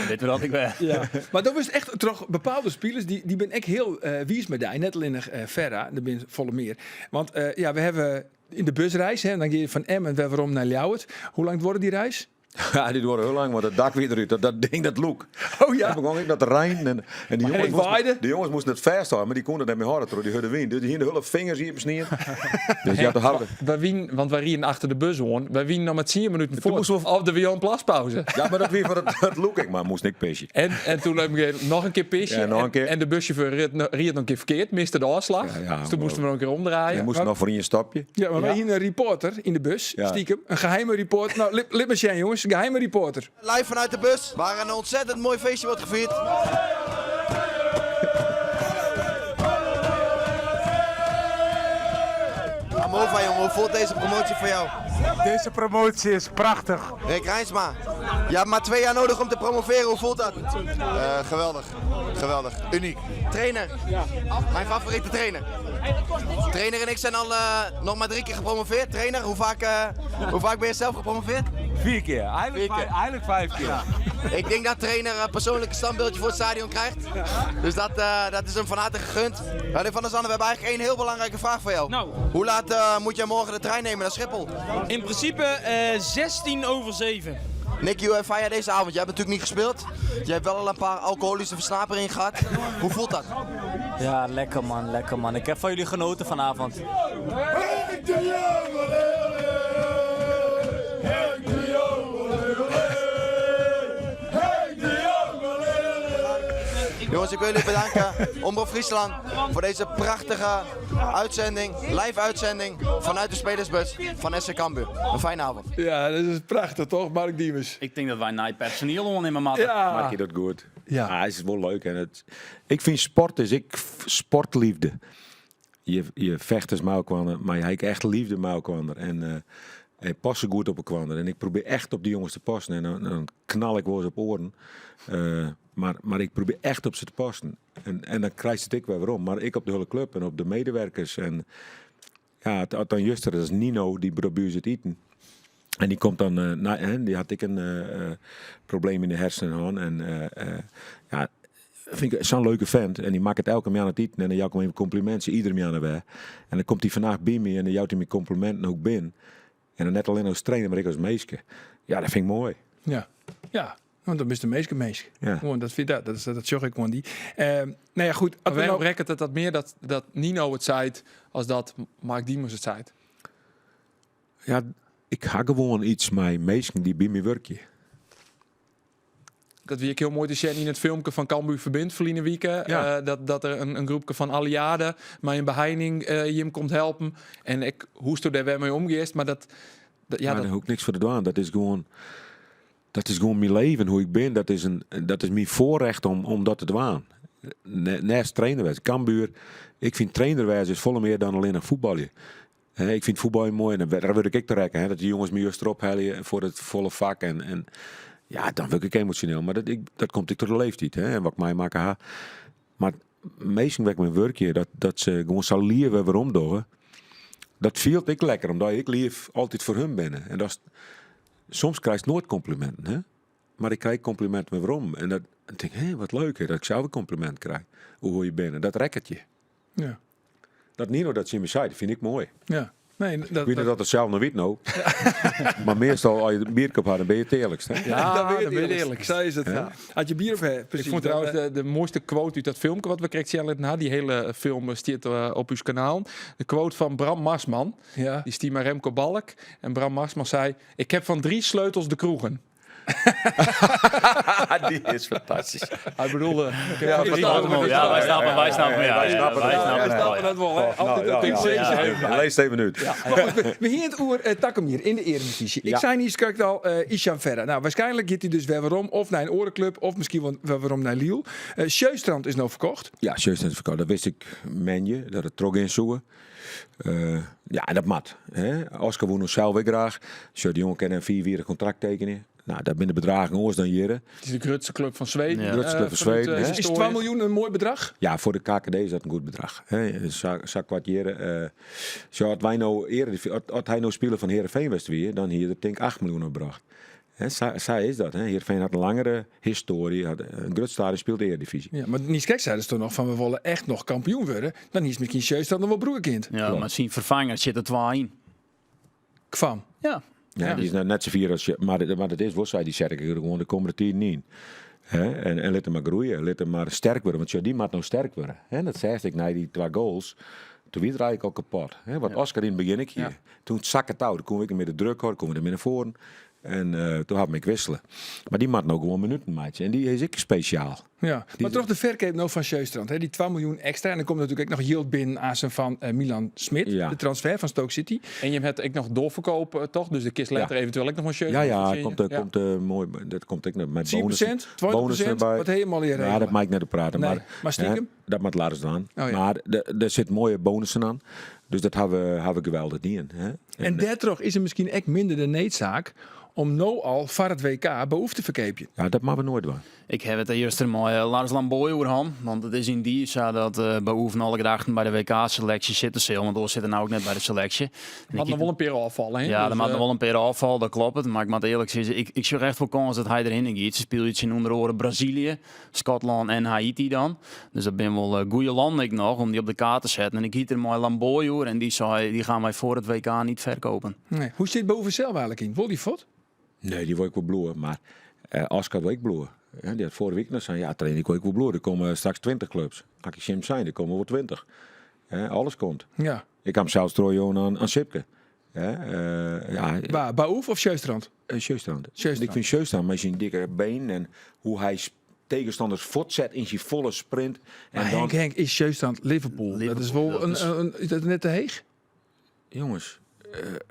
Wit we dat ek wer. Ja. Mar dat was echt troch bepaalde spilers, dy binne ek hiel wiis mei dy. Net allinnich Ferra, der binne folle mear. Want ja, we hawwe yn de busreis, hè, dan gean je fan Emmen wer werom nei Ljouwert. Hoe lang duorre dy reis? Ja, dy duorre hiel lang, want it dak wie derút. Dat ding dat loek. Oh ja. En begûn ek noch te reinen. En de, jonges moasten, de jonges moasten it fêsthâlde, mar dy koene it net mear hâlde troch dy hurde wyn. Dus dy hiene de hiele fingers iepen snien. Dus ja, toen hadden Wy wienen, want wy rieden achter de bus oan. Wy wienen noch mar 10 minuten fuort. Of der wie al in plaspauze. Ja, mar dat wie foar it loek ek, mar moast ik pisje. En toen op een gegeven noch in kear pisje. Ja, noch in kear. En de buschauffeur ried noch in kear ferkeard, miste de ôfslach. Ja, ja, dus toen moasten we noch in kear omdraaien. Je moasten noch foar ien stopje. Ja, mar wy hiene in reporter yn de bus, stikem. In geheime reporter. Nou, lit mar sjen jonges, geheime reporter. Live vanuit de bus, waar een ontzettend mooi feestje wordt gevierd. Amova, jongen, hoe voelt deze promotie voor jou? Deze promotie is prachtig. Rick Reinsma, je hebt maar 2 jaar nodig om te promoveren. Hoe voelt dat? Geweldig, geweldig. Uniek. Trainer, mijn favoriete trainer. Trainer en ik zijn al nog maar 3 keer gepromoveerd. Trainer, hoe vaak ben je zelf gepromoveerd? 4 keer, eigenlijk, 4 keer. Eigenlijk 5 keer. Ja. Ik denk dat trainer een persoonlijke standbeeldje voor het stadion krijgt. Dus dat is hem van harte gegund. Meneer Van der Zanden, we hebben eigenlijk één heel belangrijke vraag voor jou. Nou. Hoe laat moet jij morgen de trein nemen naar Schiphol? In principe 16 over 7. Nicky, hoe ervaar jij deze avond? Jij hebt natuurlijk niet gespeeld. Je hebt wel al een paar alcoholische versnaperingen gehad. Hoe voelt dat? Ja, lekker man, lekker man. Ik heb van jullie genoten vanavond. Henk de Jong, olé, olé. Henk de Jong, olé, olé. Henk de Jong, olé, olé. Jongens, ik wil jullie bedanken, Omrop Fryslân, voor deze prachtige uitzending, live uitzending vanuit de spelersbus van SC Cambuur. Een fijne avond. Ja, dat is prachtig toch, Mark Diemers? Ik denk dat wij naar het personeel ondernemen, Matt. Ja. Maak je dat goed? Ja. Ja, het is wel leuk. En het, ik vind sport is ik sportliefde. Je vecht is maar maar je hebt echt liefde met elkaar. En pas ze goed op elkaar. En ik probeer echt op die jongens te passen. En dan knal ik wel eens op oren. Maar ik probeer echt op ze te passen. En dan krijg je het ik weer waarom. Maar ik op de hele club en op de medewerkers. En ja, het dan juist, dat is Nino die probeert het eten. En die komt dan, na, hè, die had ik een probleem in de hersenen gehad. En ja, vind ik zo'n leuke vent. En die maakt het elke maand aan het eten. En dan jou ik hem even complimenten, iedere maand weer. En dan komt hij vandaag bij me en dan jouwt hij me complimenten ook binnen. En dan net alleen als trainer, maar ik als meeske. Ja, dat vind ik mooi. Ja, ja. Want dan is de meeske meeske. Ja. Gewoon, dat vind ik, dat is, dat zorg ik gewoon die. Nou ja, goed. Maar Als we waarom nou rekkert het dat meer dat Nino het zei als dat Mark Diemers het zei? Ja, ik ga gewoon iets met meesken die bij me werken. Dat wie ik heel mooi te zien in het filmpje van Cambuur Verbindt verleden weken. Ja. Dat er een groepje van Alliade met een beheining je hem komt helpen. En ik hoest er daar weer mee omgeest, maar dat, dat, ja, Maar dat daar hoef ik niks voor te doen. Dat is gewoon, dat is gewoon mijn leven, hoe ik ben. Dat is, een, dat is mijn voorrecht om dat te doen. Naast trainerwijs. Cambuur, ik vind trainerwijs is volle meer dan alleen een voetbalje. Hè, ik vind voetbal mooi en daar word ik te rekken. Hè, dat die jongens me juist erop halen voor het volle vak. En ja, dan word ik emotioneel. Maar dat komt ik door de leeftijd. Hè, en wat ik mij maken ha. Maar meestal werk mijn werkje, dat ze gewoon zo liever waarom doen. Dat viel ik lekker, omdat ik lief altijd voor hun ben. En dat is, soms krijg je nooit complimenten. Hè? Maar ik krijg complimenten waarom. En dat, en denk ik, hé, wat leuk hè, dat ik zelf een compliment krijg. Hoe je bent. En dat rekt het je. Ja. Dat Nino dat ze in me zei, dat vind ik mooi. Ja. Nee, dat, Ik weet niet dat dat het zelf nog weet, nou. Maar meestal, als je een bierkop had, dan ben je het eerlijkst. Hè? Ja, dan ben je dan ben je het het eerlijkst. Zo is het. Ja. Had je bier op, hè? Precies. Ik vond Dan, trouwens de mooiste quote uit dat filmpje wat we kregen, Charlotte, na die hele film stiert op uw kanaal. De quote van Bram Marsman. Ja. Die stier maar Remco Balk. En Bram Marsman zei, ik heb van 3 sleutels de kroegen. Die is fantastysk. Hy bedoelde. Ja, ja, wy snappe, wy snappe, ja, Wy snappe wy het. snappe Wij snappen dat wol, hè? Altyd Nou, dat ding zeker. Lees even uit. Maar goed, we gingen het oer takom jier yn de Eredivisie. Ik sei niiskrekt al, Ishan Verra. Nou, waarschijnlijk giet hy dus wer werom of nei in oare klup of miskien wol wer werom nei Lille. Sjöstrand is no ferkocht. Ja, Sjöstrand is ferkocht. Dat wist ik moandei, dat it trochgean soe. Ja, en dat moat. Hè. Oscar woe no sels ek graach. Sjoch, dy jonge kin in fiifjierrich kontrakt tekenje. Nou, dat binne de bedragen oars dan hjir. It is de grutste klup fan Sweden. De grutste klup fan Sweden, hè. Is 2 miljoen in moai bedrach? Ja, foar de KKD is dat in goed bedrach. Hè. Sa, sa koart hjir. Sjoch, as wy no Eredivisie, as, as hy no spiler fan Heerenveen west wie, dan hie er tink 8 miljoen opbrocht. Hè, sa, sa is dat. Hè. Heerenveen hat in langere histoarje, hat in grut stadion, spilet de Eredivisie. Ja, mar niiskrekt seidest doe noch fan we wolle echt noch kampioen wurde. Dan hiest miskien Sjöstrand noch wol brûke kind. Ja, mar syn ferfanger sit der twa yn. Kwam. Ja. Ja, dy is net sa fier as, mar it is wol sa, dy set ik der gewoan de kommende tiden yn. Hè? En lit him mar groeie, lit him mar sterk wurde, want sjoch, dy moat no sterk wurde. Hè? Dat seist ek nei dy twa goals. Toen wie er eigentlik al kapot. Hè? Wat Oscar yn it begjin ek hie. Toen sakke it ôf, doe koe ik mear de druk hâlde, koe er mear nei foaren. En toen ha we him ek wissele. Mar dy moat no gewoan minuten meitsje. En dy is ek spesjaal. Ja, mar troch de ferkeap no fan Sjöstrand, hè, dy 2 miljoen ekstra. En der komt natuerlik ek noch jild binnen aansen fan Milan Smit, de transfer fan Stoke City. En jim ha ek noch doarferkeap, toch? Dus dêr kinst letter eventueel ek noch mei Sjöstrand Ja, ja, fertsjinje. komt, komt moai, dat komt ek noch mei 10%, bonussen, 20%, bonussen derby. wat helemaal in Ja, dat mei ik net praten. Nee, mar, mar stiekem? Hè, dat moat Lars dwaan. Oh, ja. Mar der sit moaie bonussen oan. Dus dat ha we, ha we geweldich dien. Hè. En dêrtroch is der miskien ek minder de needsaak om no al foar it WK Baouf te ferkeapjen. Ja, dat moatte we noait dwaan. Ik ha it der juster mei Lars Lambooij oer hân. Want it is yndie sa dat Baouf nei alle gedachten by de WK-seleksje sitte sil. Want oars sit er no ek net by de seleksje. Der moat noch wol in pear ôffalle. Hè? Ja, der Dus, moat noch wol in pear ôffalle, dat kloppet. Mar ik moat earlik sizze, ik sjoch echt wol kâns dat hy derhinne giet. Se spylje tsjin ûnder oare Brazilië, Skotlân en Haïty dan. Dus dat binne wol goede lannen ek noch om dy op de kaart te setten. En ik hie it der mei Lambooij oer en dy sei, die gaan wij voor het WK niet verkopen. Nee. Hoe sit Baouf der sels eigenlik yn? Wol dy fuort? Nee, dy wol ek wol bliuwe. Mar Oscar wol ek bliuwe. Ja, dy hat foarige wike noch sein, ja trainer, ik wol ek wol bliuwe. Der komme straks 20 klups. As ik tsjin him sein, der komme wol 20. Hè, alles komt. Ja. Ik ha him sels trochjûn oan Sipke. Hè, ja. Wa, Baouf of Sjöstrand? Sjöstrand. Sjöstrand. Ik fyn Sjöstrand mei syn dikke benen en hoe hy tegenstanders fuortset yn syn folle sprint. En En dan, Henk, Henk, is Sjöstrand Liverpool? Dat is wol dat in, is- in, is dat net te heech? jonges,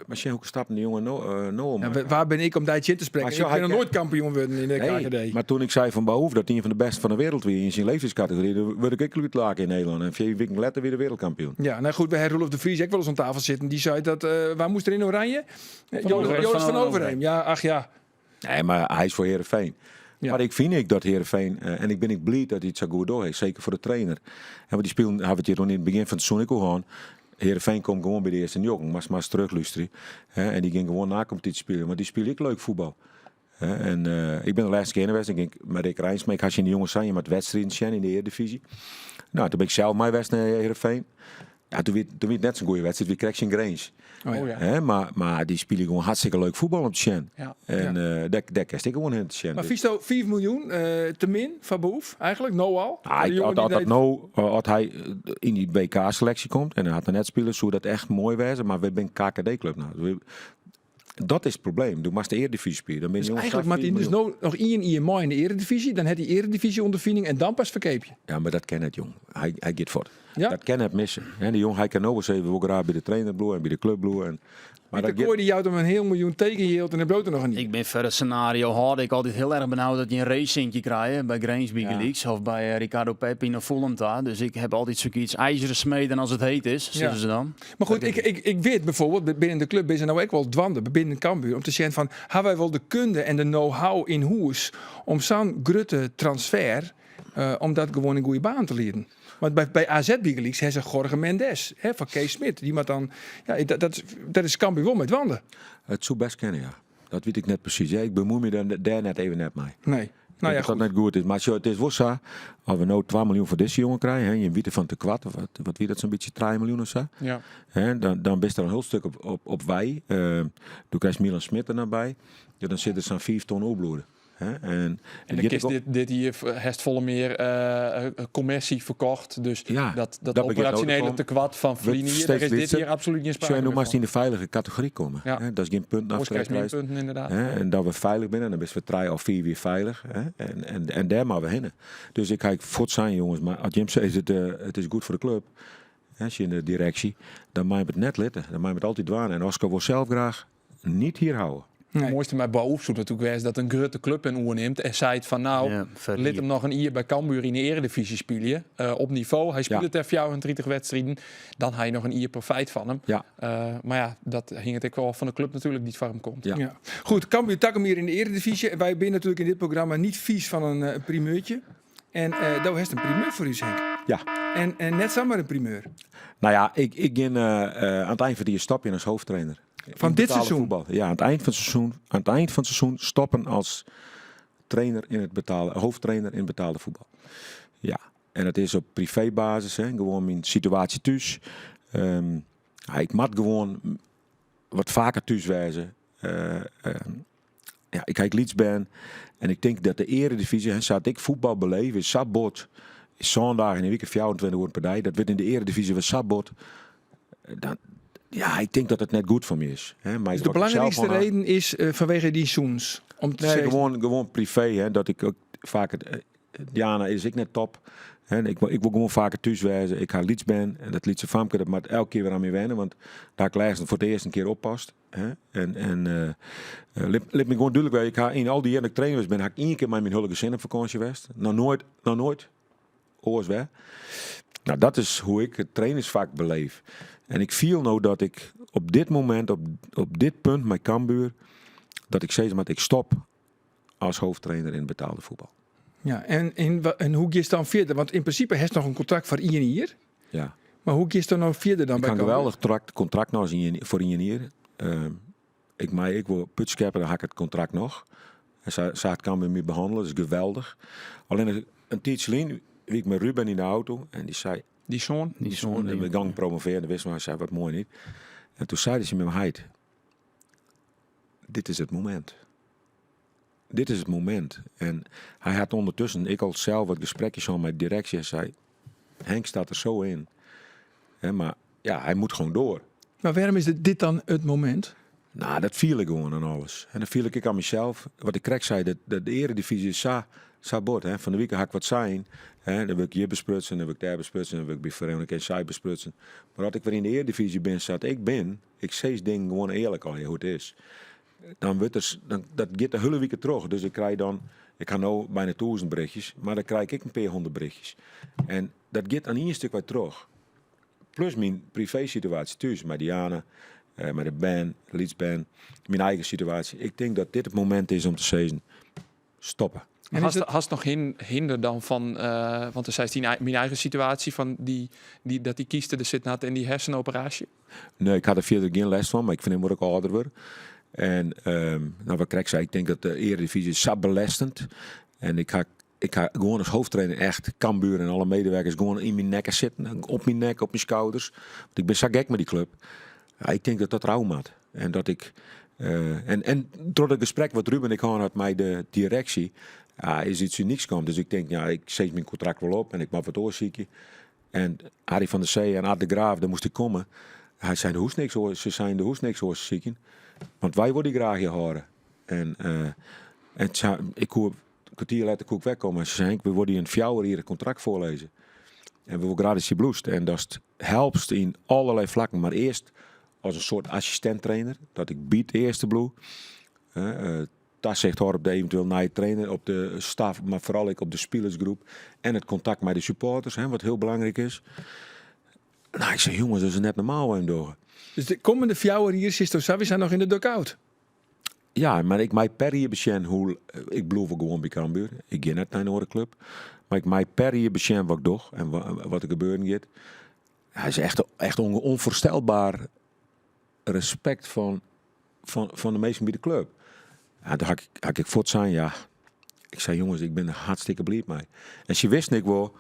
mar sjen hoefolle stappen dy jonge no om. Ja, wa bin ik om dy tsjin te sprekken? Maar zo, Ik hij bin noch noait kampioen wurden yn de Nee, KKD. mar toen ik sei fan Baouf dat ien fan de bêste fan de wereld wie yn syn leeftiidskategory, dan wurd ik ek útlake yn Nederlân. En 4 wiken letter wie er wereldkampioen. Ja, nou goed, we hebben Roelof de Vries ek wolris oan tafel sitten. Dy sei dat, wa moast der yn Oranje? Overeem. Joris van Van Overeem. Ja, ach ja. Nee, mar hy is foar Heerenveen. Ja. Mar ik fyn ek dat Heerenveen, en ik bin ek bliid dat hy it sa goed docht, seker foar de trainer. En want dy spilen, ha we it hjir yn it begjin fan it seizoen ek oer hân. Heerenveen komt gewoan by de earste njoggen, moatst mar ris terugluisterje. Hè, en dy gean gewoan nakompetysje spyljen, want dy spylje ek leuk fuotbal. Hè, en ik bin de lêste kear west, ik gyng mei Rick Reinsma, ik ha tsjin de jonges sein, je moat wedstriden sjen yn de Eredivisie. Nou, toen bin ik sels mei west nei Heerenveen. Ja, toen wie it net sa'n goede wedstriid, wie krekt tsjin Grins. Oh ja. Hè, mar dy spylje gewoan hartstikke leuk fuotbal om te sjen. Ja. En dêr kinst ek gewoan hinne te sjen. Mar fynsto 5 miljoen te min foar Baouf eigenlik, no al? Ah, Foar de ik, jongen as, die as dat deed- no, as hy yn dy WK-seleksje komt en hy hat der net spile, soe dat echt moai wêze. Mar wy binne KKD-klup no. Dat is it probleem. Do moatst de Eredivisie spylje. Dan binne Dus jonges eigenlik sa moat hy 4 dus miljoen. no noch ien jier mei yn de Eredivisie. Dan hat hy Eredivisie-ûnderfining en dan pas ferkeapje. Ja, mar dat kin net, jong. Hy giet fuort. Ja? Dat kin net misse. Hè, dy jong, hy kin no wol sizze, wol graach by de trainer bliuwe en by de klup bliuwe. En, mar Pieter dat giet- Kooi dy jout him in heal miljoen tekenjild en dan bliuwt er noch in jier. Ik bin foar it senario hâlde ik altyd hiel erch benaud dat je in Reesinkje krije by Grins bygelyks of by Ricardo Pepi nei Fulham ta. Dus ik ha altyd sokyts ijzeren smeden as it heet is, sizze se dan. Mar goed, ik wit byfoarbyld, binnen de klup binne se no ek wol dwaande, binnen Cambuur, om te sjen fan, ha wy wol de kunde en de know-how yn hûs om sa'n grutte transfer, om dat gewoan yn goede banen te lieden. Want by AZ bygelyks ha se Jorge Mendes, hè, fan Kees Smit. Dy moat dan, ja, dat is Cambuur wol mei dwaande. It soe bêst kinne, ja. Dat wit ik net presys. Ja, ik bemoei my dêr net even net mei. Nee. Nou ja, dat dat goed. net goed is. Mar sjoch, it is wol sa, as we no 2 miljoen foar dizze jonge krije, hè, je witte fan tekoart, wat wie dat sa'n bytsje, 3 miljoen of sa? Ja. Hè, dan bist der in hiel stik op wei. Do krijst Milan Smit der noch by. Ja, dan sit der sa'n 5 ton oerbloede. Hè? En, en dan kinst dit, dit jier hast folle mear uh, kommersy ferkocht. Dus ja, dat, dat, dat operasjonele tekoart fan ferline jier, dêr is dit jier absolút gjin sprake En do moatst yn de feilige kategory komme. Ja. Hè? Dat is gjin punten aftrek. punten inderdaad. Hè? En dat we feilich binne, dan bist foar trije of fiif jier feilich. Hè? En, en, en dêr moatte we hinne. Dus ik ha fuort sein, jonges, mar as jim sizze it, uh, it is goed foar de klup, hè, tsjin de direksje, dan mei it net litte. Dan mei it altyd dwaan. En Oscar wol sels graach niet hier houwe. Nee. It moaiste mei Baouf soe natuerlik wêze dat in grutte klup him oernimt en seit fan no, Ja, lit him noch in jier by Cambuur yn de earedivyzje spylje. Uh, op nivo. Hy spilet dêr 34 wedstriden. Dan ha je noch in jier profyt fan him. Ja. Uh, mar ja, dat hinget ek wol fan de klup natuerlik dy't foar him komt. Ja. Ja. Goed, Cambuur takom jier yn de Eredivisie. Wy binne natuerlik yn dit programma net fies fan in uh, primeurtje. En uh, do hast in primeur foar ús, Henk. Ja. En, en net samar in primeur. Nou ja, ik, ik gean uh, oan it ein fan it jier stopjen as hoofdtrainer. Fan dit seizoen? Voetbal. Ja, oan it ein fan it seizoen, oan it ein fan it seizoen stoppen as trainer yn it betaalde, hoofdtrainer yn it betaalde fuotbal. Ja, en dat is op privébasis, hè, gewoan myn situaasje thús. Um, ja, ik moat gewoan wat faker thús wêze. Uh, um, ja, ik ha ek lyts bern en ik tink dat de earedivyzje, hè, sa't ik fuotbal beleef, is sa bot. Sân dagen yn de wike, 24 oeren per dei. Dat wurdt yn de earedivyzje wer sa bot. Dan, ja, ik tink dat it net goed foar my is. Hè, mar Dus de wat ik sels belangrykste fan ha- reden is uh, fanwege dyn sûnens? Om te Nee, sizzen- gewoan, gewoan privee. Hè, dat ik ek faker. eh, Diana is ek net top. Hè, ik, ik wol gewoan faker thús wêze. Ik ha lyts bern en dat lytse famke dat moat elke kear wer oan my wenne. Want dêr ha ik lêsten foar it earst in kear oppast. Hè. En, en uh, lit, lit my gewoan dúdlik wêze. Ik ha yn al dy jierren dat ik trainer west bin, ha ik ien kear mei myn hiele gesin op fakânsje west. Noch noait, noch noait. Oars wer. Nou, dat is hoe't ik it trainersfak beleef. En ik fiel no dat ik op dit momint, op, op dit punt mei Cambuur, dat ik sizze moat, ik stop as hoofdtrainer yn it betaalde fuotbal. Ja, en, en, en hoe giest dan fierder? Want yn prinsipe hast noch in kontrakt foar ien jier. Ja. Mar hoe giest dan no fierder dan Ik by ha in Cambuur? geweldich trakt, kontrakt noch ien, foar ien jier. Ehm, ik mei ek wol pútskeppe, dan ha ik it kontrakt noch. En sa, sa hat Cambuur my behannele, dat is geweldich. Allinnich in tiidsje lyn wie ik mei Ruben yn de auto en dy sei... Dy soan? Dy soan, en we gongen promovearje, wist mar, hy sei wat moai net. En doe sei er tsjin myn heit, dit is it momint. Dit is it momint. En hy hat ûndertusken ek al sels wat gesprekjes hân mei de direksje. Hy sei, Henk staat der zo in. Hè, mar ja, hy moat gewoan troch. Mar wêrom is dit dan it momint? Nou, dat fiel ik gewoan oan alles. En dat fiel ik ek oan mysels. Wat ik krekt sei, dat, dat de earedivyzje is sa, sa bot. Hè. Fan de wike ha ik wat sein. Hè. Dan wurd ik hjir besprutsen, dan wurd ik dêr besprutsen, dan wurd ik by Veronica en Sy besprutsen. Mar as ik wer yn de earedivyzje bin sa't ik bin, ik sis dingen gewoan earlik al hoe't it is. Dan wurdt der, dan, dat giet de hiele wike troch. Dus ik krij dan, ik ha no byna tûzen berichtjes, mar dan krij ik ek in pear hûndert berichtjes. En dat giet oan ien stik wei troch. Plus myn privésituaasje thús mei Diana, eh, mei de bern, lyts bern, myn eigen situaasje. Ik tink dat dit it momint is om te sizzen, stoppe. En hast, hast noch hin, hinder dan fan, uh, want do seist dyn, myn eigen situaasje fan dy, dy, dat dy kyste der sitten hat en dy hersenoperaasje? Nee, ik ha der fierder gjin lêst fan, mar ik fernim wol dat ik âlder wurd. En um, nou, wat ik krekt sei, ik tink dat de Eredivisie is sa belêstend. En ik ha, ik ha gewoan as hoofdtrainer echt Cambuur en alle medewerkers gewoan yn myn nekke sitten. Op myn nek, op myn skouders. Want ik bin sa gek mei dy klup. Ja, ik tink dat dat rau moat. En dat ik. Uh, en, en troch it gesprek wat Ruben en ik hân hat mei de direksje, ja, is yts unyks kommen. Dus ik tink, ja, ik sis myn kontrakt wol op en ik moat wat oars sykje. En Harry van der Zee en Ard de Graaf, dêr moast ik komme. Hy sei, do hoechst niks oars, se seinen, do hoechst niks oars te sykjen. Want wy wolle dy graach hjir hâlde. En, uh, en sa, ik koe, in kwartier letter koe ik wer komme. En se seinen, we wolle dy in fjouwerjierrich kontrakt foarlizze. En we wolle graach datst hjir bliuwst. En datst helpst yn allerlei flakken. Mar earst as in soart assistint-trainer. Dat ik by it earste bliuw. Uh, tasicht hâlde op de eventueel nije trainer, op de staf, mar foaral ek op de spilersgroep en it kontakt mei de supporters, hè, wat hiel belangryk is. Nou, ik sei, jonges, dat is net normaal wat jim dogge. Dus de kommende fjouwer jier sitsto sawiesa noch yn de dugout? Ja, mar ik mei per jier besjen hoe... Ik bliuw wol gewoan by Cambuur. Ik gean net nei in oare klup. Mar ik mei per jier besjen wat ik doch en wat der gebeuren giet. Ja, is echt, echt onvoorstelbaar respekt fan, fan, fan de minsken by de klup. Ja, dêr ha ik, ha ik fuort sein, ja. Ik sei, jonges, ik bin der hartstikke bliid mei. En se wisten ek wol,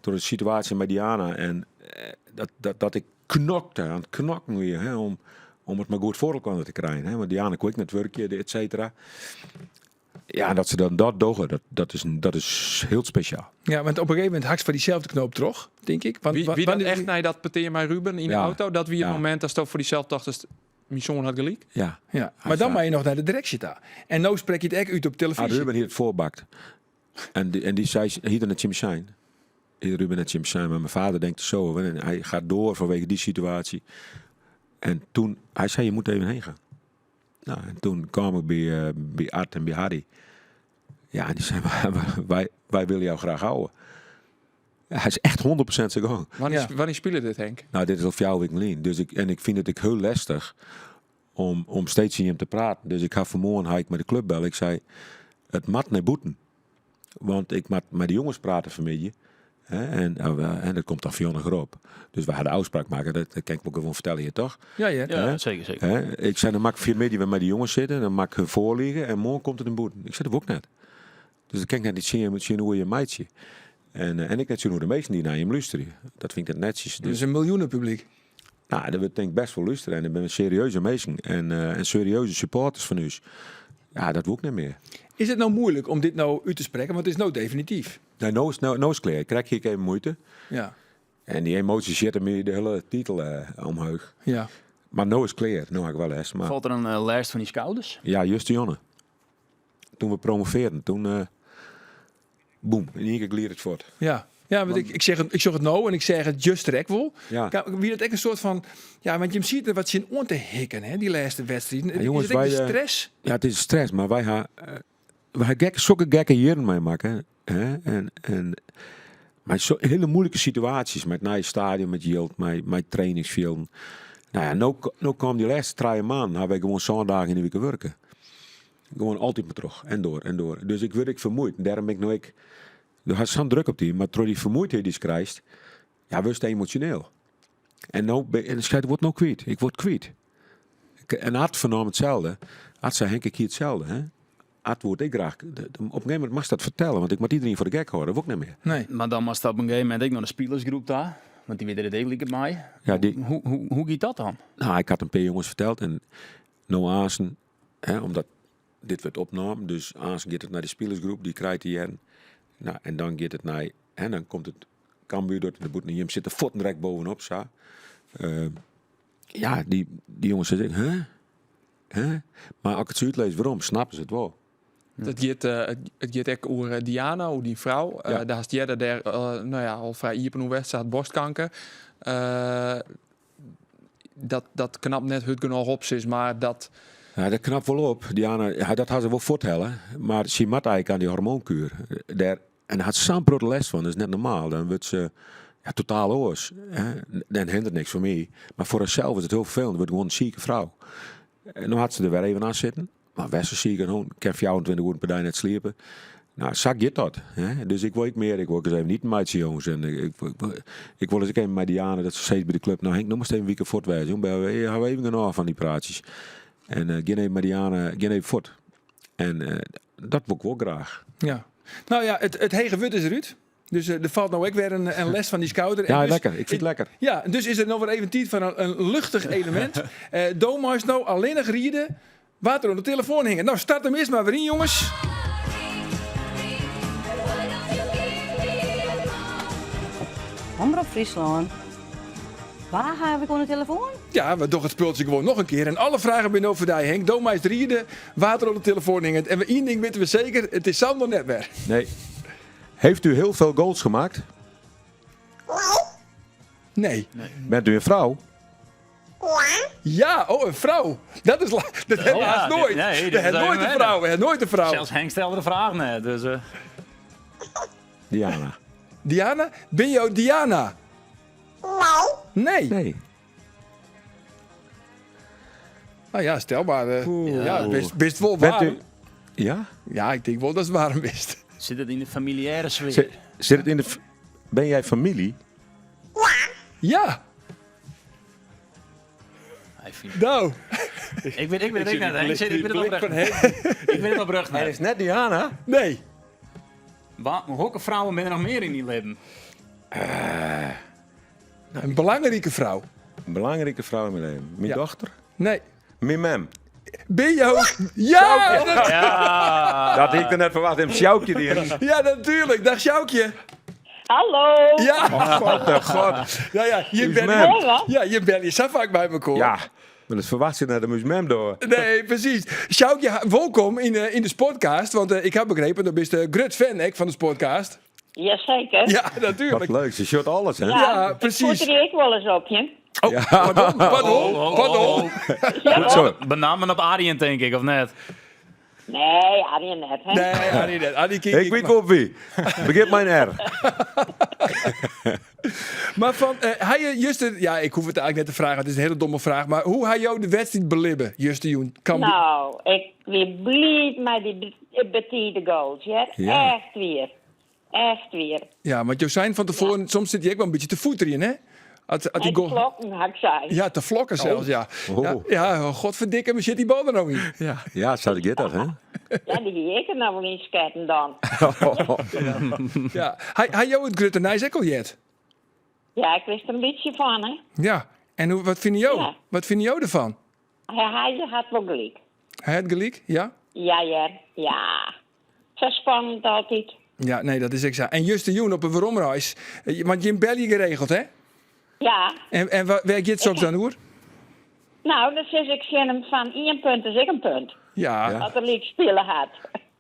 troch de situaasje mei Diana en eh, dat, dat, dat ik knokte, oan it knokken wie, hè, om, om it mar goed foar elkoar te krijen. Hè, want Diana koe ek net wurkje, et cetera. Ja, en dat se dan dat dogge, dat, dat, is, dat is hiel spesjaal. Ja, want op in gegeven momint hakst foar dyselde knoop troch, tink ik. Want, Wie, wie dat echt nei dat petear mei Ruben yn de Ja. auto? Dat wie it Ja. momint datsto foar dysels tochtest, myn soan hat gelyk? Ja. Ja, mar dan moatte je noch nei de direksje ta. En no sprek je it ek út op Ah, telefyzje. Ruben hie it foarbakt. En dy, en dy sei, hie er net tsjin my sein. Hie Ruben net tsjin my sein, mar myn vader denkt er zo over. En hy gaat door vanwege die situatie. En toen, hy sei, je moet even heen gaan. Nou, en toen kwam ik by, eh, by Art en by Harry. Ja, en die zei, wij, wij willen jou graag houden. Ja, hy is echt 100% zijn gang. Wannear, wannear spile dit, Henk? Nou, dit is al fjouwer wiken lyn. Dus ik, en ik fyn it ek hiel lestich om, om steeds tsjin him te praten. Dus ik ha fanmoarn ha ik mei de klup belle. Ik sei, it moat nei bûten. Want ik moat mei de jonges prate fanmiddei. Hè, en, eh, en dat komt dan Fionne op. Dus we hadden ôfspraak makke. Dat, dat kin ik wol gewoan fertelle hjir, toch? Ja, ja. Hè? Ja, seker, seker. Hè? Ik sei, dan moat ik fanmiddei wer mei de jonges sitte. Dan moat ik hun foarlizze. En moarn komt it nei bûten. Ik sei, dat wol ik net. Dus dat kin ik net net tsjin, tsjinoer je meitsje. En, eh, en ek net tsjinoer de minsken dy't nei jim lústerje. Dat fyn ik net netsjes. Dus in miljoenepublyk. Nou, dêr wurdt tink ik best wol lústere. En dat binne serieuze minsken. En, eh, en serieuze supporters fan ús. Ja, dat wol ik net mear. Is it no muoilik om dit no út te sprekken? Want it is no definityf. Nee, no is, no, no is it klear. Ik krij hjir even muoite. Ja. En dy emoasjes sitte my de hiele tiid al eh, omheech. Ja. Mar no is it klear. No ha ik wol lêst. Mar Falt der in eh, lêst fan dy skouders? ja, justerjûn. Toen we promovearren, toen... eh boem, yn ien kear glied it fuort. Ja. Ja, want ik, ik, zeg it, ik sjoch it no en ik seach it juster ek wol. Ja. Wie dat ek in soarte fan... Ja, want jim sieten der wat tsjin oan te hikken, hè, dy lêste wedstriden. Ja, jonges, is it ek wy, de eh, stress? Ja, it is stress, mar wy ha, eh, wy ha gekke, sokke gekke jierren meimakke. Hè? En, en mei so hiele muoilike situaasjes, mei it nije stadion, mei jild, mei, mei trainingsfjilden. Nou ja, no, no kaam dy lêste trije maanden, ha wy gewoan sân dagen yn de wike wurke. Gewoan altyd mar troch en door en door. Dus ik wurd ek fermuoid. En dêrom bin ik no ek, do hast sa'n druk op dy, mar troch dy fermuoidheid dy'tst krijst, ja, wurdst emosjoneel. En no, en de scheid wurdt no kwyt. Ik wurd kwyt. En Art fernaam itselde. Art sei, Henk, ik hie itselde. Hè? Art woe it ek graach. Op in gegeven momint moatst dat fertelle, want ik moat iderien foar de gek hâlde. Dat wol ik net mear. Nee. Mar dan moatst op in gegeven momint ek nei de spilersgroep ta, want dy witte it ek liket my. Ja, dy, Hoe, hoe, hoe giet dat dan? Nou, ik had in pear jonges ferteld en no aansen, hè, omdat dit wurdt opnaam, dus aansen giet it nei de spilersgroep, dy krijt te hearren. Nou, en dan giet it nei, hè, dan komt it Cambuur docht de bûten en jim sitte fuortendrekt bovenop, sa. Uh, ja, dy, dy jonges sizze, huh? Huh? Mar as ik it sa útlis werom, snappe se it wol. It giet, eh, it giet ek oer eh, Diana, oer dyn frou. Eh, Ja. Dêr hast earder dêr, eh, nou ja, al frij iepen oer west. Se hat borstkanker. Eh, dat, dat knapt net hurd genôch op, sis mar. Dat, Ja, dat knapt wol op. Diana, ja, dat ha se wol fuorthelle. Mar sy moat eigentlik oan dy hormoankuer. Dêr, en hat sa'n protte lêst fan, dat is net normaal. Dan wurdt se ja, totaal oars. Hè. Dan hinderet niks foar my. Mar foar harsels is it hiel ferfelend. Wurdt gewoan in sike frou. En no hat se der wer even oan sitten. Mar wer sa siik en hûn. Kin 24 oeren per dei net sliepe. Nou, sa giet dat. Hè? Dus ik wol ek mear. Ik wol ek ris even iten meitsje, jonges. En ik, ik, ik, ik wol ris ek even mei Diana, dat se sizze by de klup, nou Henk, no moatst even in wike fuort wêze, jong. We hawwe even genôch fan dy praatsjes. En eh, gean even mei Diana, gean even fuort. En eh, dat wol ik wol graach. Ja. Nou ja, it, it hege wurd is derút. Dus eh, der falt no ek wer in, in lêst fan dy skouder. En Ja, dus- lekker. Ik fyn it lekker. Ja, dus is der no wer even tiid foar in, in luchtich elemint. Eh do meist no allinnich riede wa't der oan de telefoan hinget. Nou, start him earst mar wer yn, jonges. Omrop Fryslân. Wa haw ik oan de telefoan? Ja, we dogge it spultsje gewoan noch in kear. En alle fragen binne no foar dy, Henk. Do meist riede wa't der oan de telefoan hinget. En ien ding witte we seker, it is Sander net wer. Nee. Heeft u heel veel goals gemaakt? Nee. Bent u een vrouw? Ja, oh, in frou. Dat is la- dat ha we Ja, hast dit- noait. nee, dit Dat is ha noait even in frou. We ha noait in frou. Sels Henk stelde de fraach net. Dus, eh, Diana. Diana? Binne jo Diana? Nee. Nee. Nou ja, stel mar. eh, ja, bist, bist wol Bent waarm. u... Ja? Ja, ik tink wol datst waarm bist. sit it yn de familiêre sfear? Zit, zit het in de... f- Ben jij familie? Ja, Hy fynt- nou. Ik wit, ik wit it ek net, Henk. Ik wit it blik oprecht fan net. Ik wit it oprecht Het net. is net Diana. Nee. Wa, hokker frouwen binne der noch mear yn dyn libben? In belangrike frou. Een belangrijke vrouw in mijn leven. Mijn Ja. dochter. Nee. Mijn mem. Bin jo... Ja! Dat, ja. Dat hie ik der net ferwachte, him Sjoukje die. Ja, natuurlijk. Dag Sjoukje. Hallo. Ja. Oh, god, oh, god. Ja, ja, je bent, ja, je bent hier zo vaak bij elkaar. Ja, maar dat verwacht je net, dan moest mem door. Nee, precies. Sjoukje, welkom in de Sportcast. Want ik heb begrepen, dat bist de grut fan hè, van de Sportcast. Jazeker. Ja, natuurlijk. Wat leuk, ze shot alles, hè? Ja, Ja, precies. Ik voet er ik wel eens op, je. Oh, Ja. pardon, pardon, Oh, oh, pardon. oh. Ja, zo. Benammen op Arjen, denk ik, of net? Nee, Arjen net, hè? Nee, Annie net. Annie kijk Ik weet op wie. Begint mijn R. Maar van, hij, Juste, ja, ik hoef het eigenlijk net te vragen, het is een hele domme vraag, maar hoe hij jou de wedstrijd belibben, Juste Joen? Kan Nou, ik ben blij met die betiede goals, ja? Ja. Echt weer. Echt weer. Ja, want Josijn van tevoren, soms zit hij ook wel een beetje te voeteren, hè? Had die En goal... klokken, had ik zei. Ja, te vlokken zelfs, ja. Oh. Ja, ja, godverdikke, me zit die bal er nog in. Ja. Ja, zou ik dit dat, hè? Ja, die hier ik er nou wel in sketten dan. Ja. Hij jou het Grutte Nijs ook al jet? Ja, ik wist er een beetje van, hè. Ja. En hoe, wat vinden jou? Ja. Wat vinden jou ervan? Hij had wel gelijk. Hij had gelijk, ja? Ja, ja, ja. Zo spannend altijd. Ja, nee, dat is exact. En Juste Joen op een Waromreis. Want je bel je geregeld, hè? Ja. En waar gaat het dan hoor? Nou, dan zeg ik zin hem van één punt is ik een punt. Ja. Als er liek spelen had.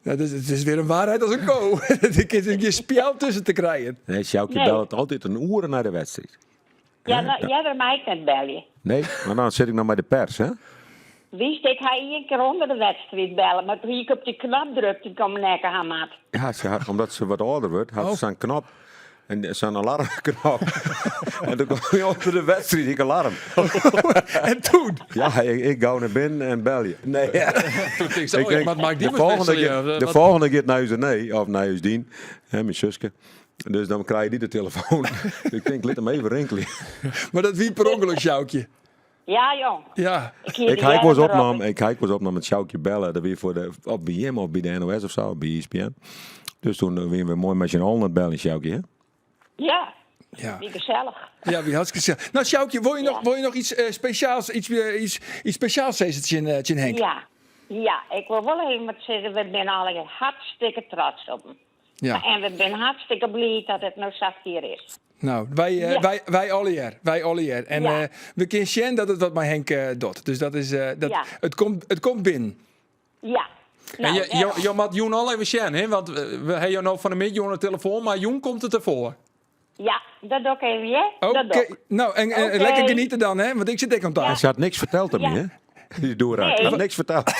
Dat is, het is weer een waarheid als een ko. Ik is je spel tussen te krijgen. Nee, Sjoukje Nee. belt altijd een uur naar de wedstrijd. Ja, nou, ja, dat mag ik net bellen. Nee, maar dan zit ik nog bij de pers, hè? Wist ik, hij één keer onder de wedstrijd bellen, maar toen ik op die knop drukte, kwam mijn nekken aan maat. Ja, ze had, omdat ze wat ouder wordt, had ze zo'n knop. En zo'n alarmknop. en toen kwam je onder de wedstrijd, ik alarm. En toen? Ja, ik ga naar binnen en bel je. Nee. Toen dacht ik, oh ja, maar het maakt die de maar volgende wisselen, keer, ja. de Wat- volgende keer naar huis nee, of naar huis Dien, hè, mijn zuske. Dus dan krijg je die de telefoon. ik denk, laat hem even rinkelen. Maar dat wie per ongeluk, Sjoukje. Ja, jong. Ja. Ik, hier Ik de hijk was jaren erop. opnam, ik hijk was opnam met Sjoukje bellen. Dat weer voor de, op bij hem of bij de NOS of zo, bij E ESPN. Dus toen weer we mooi met z'n allen aan het bellen, Sjoukje. Hè? Ja, Ja. wie gezellig. Ja, wie hartstikke gezellig. Nou, Sjoukje, wil je nog, wil je nog iets speciaals, iets speciaals zeggen tegen Henk? Ja. Ja, ik wil wel even wat zeggen, we zijn alle hartstikke trots op hem. Ja. En we zijn hartstikke blij dat het nou zo hier is. Nou, wij, Ja. wij alle jaar. Wij alle jaar. En Ja. we kunnen zien dat het wat met Henk doet. Dus dat is, dat, Ja. het komt binnen. Ja. En Nou, je, daarom. je, je moet Joen al even zien, hè? Want we hebben jou nou van de middag aan de telefoon, maar Joen komt het ervoor. Ja, dat doe ik even, hè? Oké. Dat doe ik. Nou, en Oké. lekker genieten dan, hè? Want ik zit dik aan tafel. En ze had niks verteld aan Ja. me, hè? Die Dora. Nee. Had niks verteld.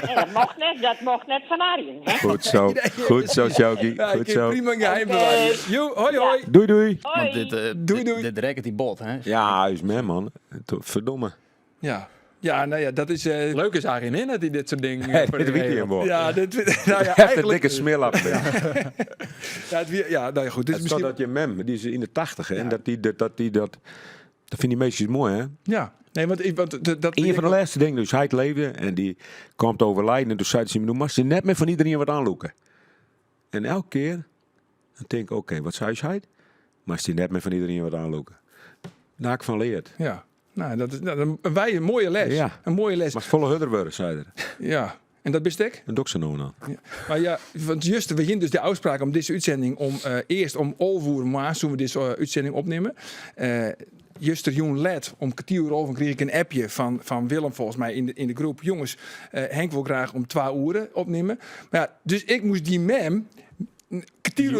Nee, dat mocht net, dat mocht net van Arjen, hè? Goed zo. Goed zo, Sjoukje. Ja, ik Goed kan zo. prima een geheim Oké. bewaren. Jo, hoi hoi. Doei, doei. Hoi. Want dit, Doei, doei. Dit rekent die bot, hè? Ja, hij is mijn man. Verdomme. Ja. Ja, nou ja, dat is... Leuk is Arjen, hè, dat hij dit soort dingen... Nee, dit weet hij hem wel. Ja, dit, nou ja, Echt een eigenlijk... dikke smeerlap. Ja, het, ja, nou ja, goed. Dit is Het is misschien... dat je mem, die is in de 80 hè, en dat die dat, dat, die dat, dat vind die meisjes mooi, hè? Ja. Nee, want, ik, want dat Een van de laatste dingen, dus hij het leefde en die kwam te overlijden en toen zei ze, nu mag ze net meer van iedereen wat aanloeken. En elke keer, dan denk ik, oké, wat zei zij? Maar ze net meer van iedereen wat aanloeken. Daar heb ik van leerd. Ja. Nou, dat is nou, een, wij een mooie les. Ja. Een mooie les. Maar het volle hudder worden, zei er. Ja. En dat bestek? Een dokter nou dan. Ja. Maar ja, want juist, we beginnen dus de afspraak om deze uitzending om eerst om olvoer maar zullen we deze uitzending opnemen. Juster Joen let om 10:15 kreeg ik een appje van Willem volgens mij in de groep. Jongens, Henk wil graag om 2 uur opnemen. Maar ja, dus ik moest die mem kwartier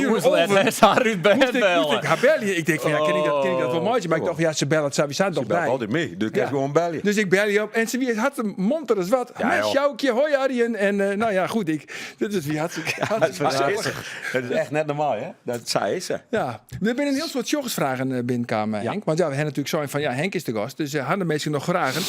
Jongens, over let les haar uit bed moest ik bellen. haar bellen. Ik denk van ja, ken ik dat wel mooitje? Maar ik dacht ja, ze bellen het sowieso Ze toch belt bij. altijd mee, dus ik kan Ja. gewoon bellen. Dus ik bel je op en ze wie had een monter als wat. Ja, Maar joh. Sjoukje, hoi Arjen. En nou ja, goed, ik, dit is wie hartstikke, hartstikke Dat is gezellig. ze. Dat is echt net normaal, hè? Dat zij is ze. Ja, we hebben een heel soort jongensvragen binnenkomen, Henk. Want ja, we hebben natuurlijk zo van, ja, Henk is de gast. Dus hadden mensen nog vragen.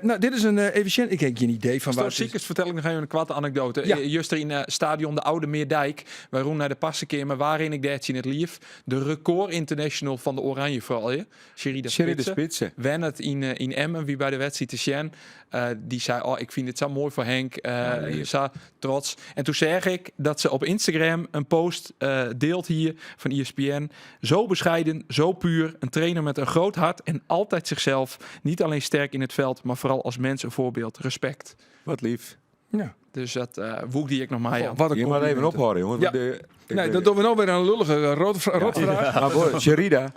Nou, dit is een efficiënt. Ik heb geen idee van waar het is. Ziekers vertel ik nog even een kwarte anekdote. Ja. Juster in stadion de Oude Meerdijk. Wy rûnen nei de parsekeamer. Wa rin ik dêr tsjin it liif? De rekord international fan de Oranje froulju. Sherida Sherida Spitse. Spitse. Wennet yn, eh, yn Emmen, wie by de wedstriid te sjen. Eh, dy sei, oh, ik fyn it sa moai foar Henk. Eh, Ja, lief. sa trots. En toen seach ik dat se op Instagram in post eh, deeld hie fan E ESPN. Zo bescheiden, zo puur. Een trainer met een groot hart en altijd zichzelf. Niet alleen sterk in het veld, maar vooral als mens een voorbeeld. Respect. Wat lief. Ja. Dus dat eh woek die ik nog maar aan. Wat een Je moet even complimenten. ophouden, jongens. Ja. want de- ik Nee, ben- dat doen we nou weer een lullige eh, rotvraag. Maar voor Sherida,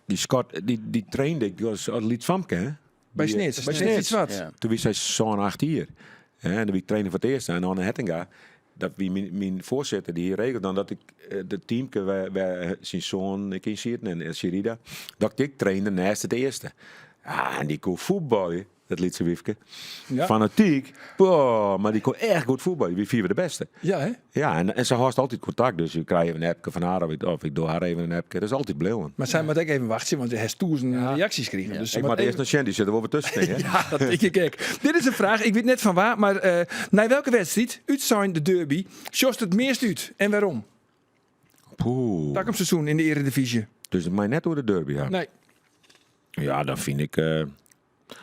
die Scott, die, die trainde ik, die was als Liet Famke, hè? Bij Die, Snits. eh, Bij Snits Snits. iets wat. Ja. Toen was hij zo'n 8 hier. Hè, En dan wie ik trainer voor het eerst. En Anne Hettinga, dat wie mijn, mijn voorzitter, die hier regelt dan dat ik eh, de teamke waar, waar zijn zoon ik in zit en en Sherida, dat ik trainde naast het eerste. Ah, en die kon voetballen, dat liet ze wiefke. Ja. Fanatiek, boah, maar die kon echt goed voetballen. Wie vier we de beste. Ja, hè? Ja, en, en ze had altijd contact. Dus je krijgt even een appje van haar of ik, of ik doe haar even een appje. Dat is altijd bleeuwen. Maar zij moet ook even wachten, want hij heeft toezen reacties gekregen. Dus ze Ik moet moet eerst even- naar Shandy, zit er wel weer tussen. hè? Ja, dat denk ik. Kijk, dit is een vraag. Ik weet net van waar, maar eh naar welke wedstrijd, uit zijn de derby, sjost het meest uit en waarom? Poeh. Takomstseizoen in de Eredivisie. Dus het mij net door de derby, ja. Nee. Ja, dan vind ik eh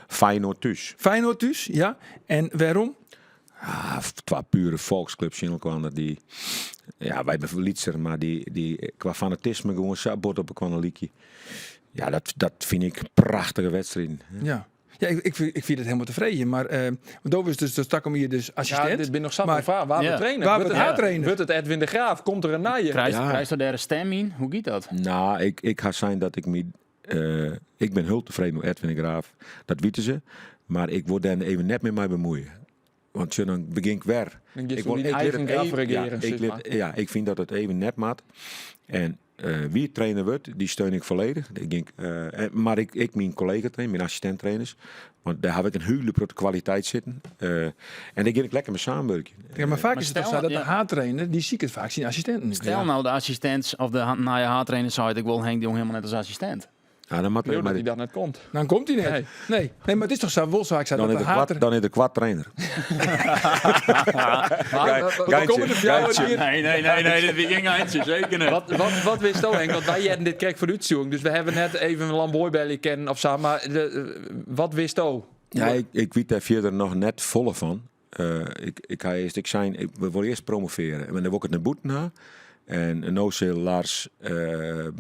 Feyenoord thuis. Feyenoord dus, ja. En waarom? Ah, twee pure volksclubs in elkaar. Die, ja, wij zijn Lietser, maar die, die eh, qua fanatisme gewoon zo bord op een liedje. Ja, dat, dat vind ik prachtige wedstrijden. Ja. Ja, ik, ik, vind- ik vind het helemaal tevreden. Maar eh want Dove is dus, dus Takom hier dus assistent. Ja, dit ben nog zat Maar- een vraag. Waar Ja. we trainen? Waar Wordt we het, haar trainen? Wordt het Edwin de Graaf? Komt er een naaie? Krijgt Ja. krijgt daar een stem in? Hoe gaat dat? Nou, ik, ik ga zijn dat ik me. eh, ik ben heel tevreden met Edwin de Graaf. Dat weten ze. Maar ik word daar even net met mij bemoeien. Want zo, dan begin ik weer. Dan gaat Ik ze die ik eigen het Graaf even- regeren, ja, ik zeg liet- maar. ja, ik vind dat het even net maat. En eh, wie trainer wordt, die steun ik volledig. Ik denk, eh, en- maar ik, ik mijn collega train, mijn assistent trainers. Want daar heb ik een hele grote kwaliteit zitten. Eh, en daar ga ik lekker mee samenwerken. Ja, maar vaak Maar is het toch stel- zo dat de ja. haartrainer, die zie ik het vaak, zijn assistenten. Stel nou de assistent of de ha- na je haartrainer zei ik wil Henk de Jong helemaal net als assistent. Ja, dan moet Ik wil maar dat hij daar net komt. Dan komt hij net. Nee. Nee. nee, maar het is toch zo wel vaak zo dan dat is de de kwart, haartrainer... dan is de kwart trainer. Maar, komen de vrouwen hier. Nee, nee, nee, nee, dit ging eindje, zeker niet. Wat, wat, wat wist je, Henk? Want wij hadden dit kerk voor de uitzoeking. Dus we hebben net even een Lamboy kennen of zo. Maar de, eh, wat wist je? Ja, ik, ik weet daar verder nog net volle van. Eh, ik, ik ga eerst, ik zijn, ik, we willen eerst promoveren. En dan wil ik het naar boete na. En nou zal Lars eh,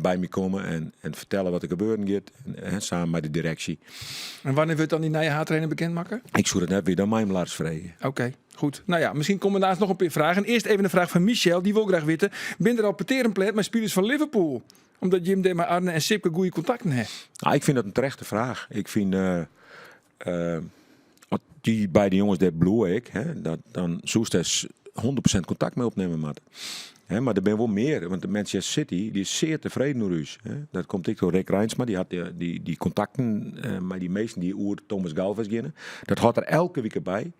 bij me komen en, en vertellen wat er gebeuren gaat. En, eh, samen met de directie. En wanneer wordt dan die nieuwe haartrainer bekendmaken? Ik zoek het net weer dan mij Lars vregen. Oké, goed. Nou ja, misschien komen daarnaast nog een paar vragen. Eerst even een vraag van Michel, die wil graag weten. Ben er al peterenplet met spelers van Liverpool? Omdat Jim Dema Arne en Sipke goede contacten hebben. Nou, ik vind dat een terechte vraag. Ik vind eh, eh, als die beide jongens, dat bloe ik, hè, dat, dan zoest er 100% contact mee opnemen. Maar, hè, maar er ben wel meer, want de Manchester City die is zeer tevreden door u. Hè. Dat komt ik door Rick Reinsma, die had die, die, die contacten eh, maar die meesten die oer Thomas Galvez ginnen. Dat had er elke week bij.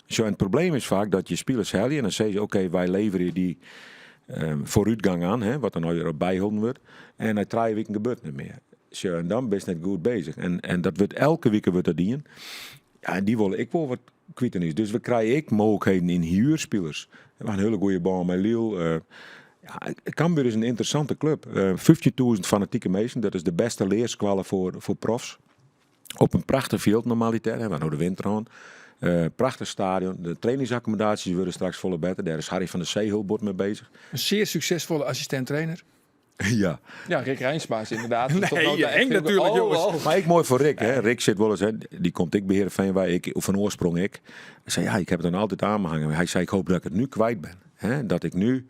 Zo, en het probleem is vaak dat je spelers haal je en dan zeggen ze, oké, wij leveren die ehm, vooruitgang aan, hè, wat dan al weer bijhouden wordt. En na drie weken gebeurt het niet meer. Zo, en dan ben je net goed bezig. En, en dat wordt elke week wordt dat dien. Ja, en die willen ik wel wat kwijt is. Dus we krijgen ik mogelijkheden in huurspelers. We hebben een hele goede bal met Lille. eh ja, Cambuur is een interessante club. Eh 15.000 fanatieke mensen, dat is de beste leerskwallen voor, voor profs. Op een prachtig veld normaliter, hè, waar nou de winter aan. Eh, prachtig stadion. De trainingsaccommodaties worden straks volle beter. Daar is Harry van der Zeehulbord mee bezig. Een zeer succesvolle assistent-trainer. ja. Ja, Rick Rijnsma is inderdaad. tot Nee, nou toe echt Henk veel- natuurlijk, Oh, jongens. oh. Maar ik mooi voor Rick. Hè. Rick zit wel eens, hè, die komt ik beheren van waar ik, of van oorsprong ik. Hij zei, ja, ik heb het dan altijd aan me hangen. Hij zei, ik hoop dat ik het nu kwijt ben. Hè. Dat ik nu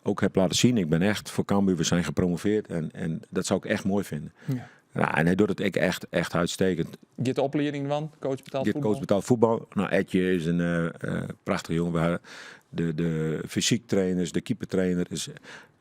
ook heb laten zien, ik ben echt voor Cambuur, we zijn gepromoveerd. En, en dat zou ik echt mooi vinden. Ja. Nou, en hij doet het ik echt, echt uitstekend. Dit de opleiding van, coach betaald Dit voetbal. coach betaald voetbal. Nou, Edje is een eh eh, prachtige jongen. We hadden De, de fysiek trainers, de keepertrainer. Is,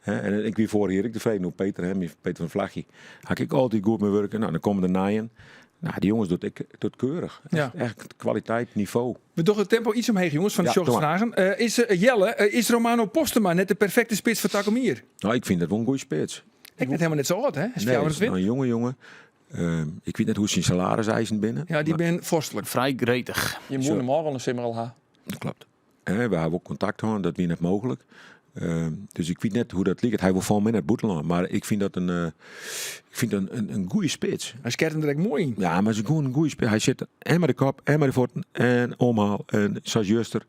hè, en ik wie voor hier, ik tevreden op Peter, hè, Peter van Vlagje. Had ik altijd goed mee werken. Nou, dan komen de naaien. Nou, die jongens doet ik doet keurig. Echt, Ja. echt kwaliteit, niveau. We doen het tempo iets omheen, jongens, van de Ja, ja, doe maar. vragen. Eh, is eh, Jelle, eh, is Romano Postema net de perfecte spits voor Takomir? Nou, ik vind dat wel een goede spits. Ik net helemaal net zo oud, hè? Hij is Nee, 24. een jonge jongen. Ehm, ik weet net hoe zijn salaris eisen binnen. Ja, die Maar- ben vorstelijk. Vrij gretig. Je moet Zo. hem al een simmer al ha. Dat klopt. Hè, we hebben ook contact gehad, dat wie net mogelijk. Dus ik wit net hoe't dat liket. Hy wol foar my nei it bûtenlân, mar ik fyn dat in, ik fyn dat in, in goede spits. Hy sket him der ek moai yn. Ja, mar is gewoan in goede spits. Hy sit en mei de kop en mei de fuotten en omhaal en sa juster.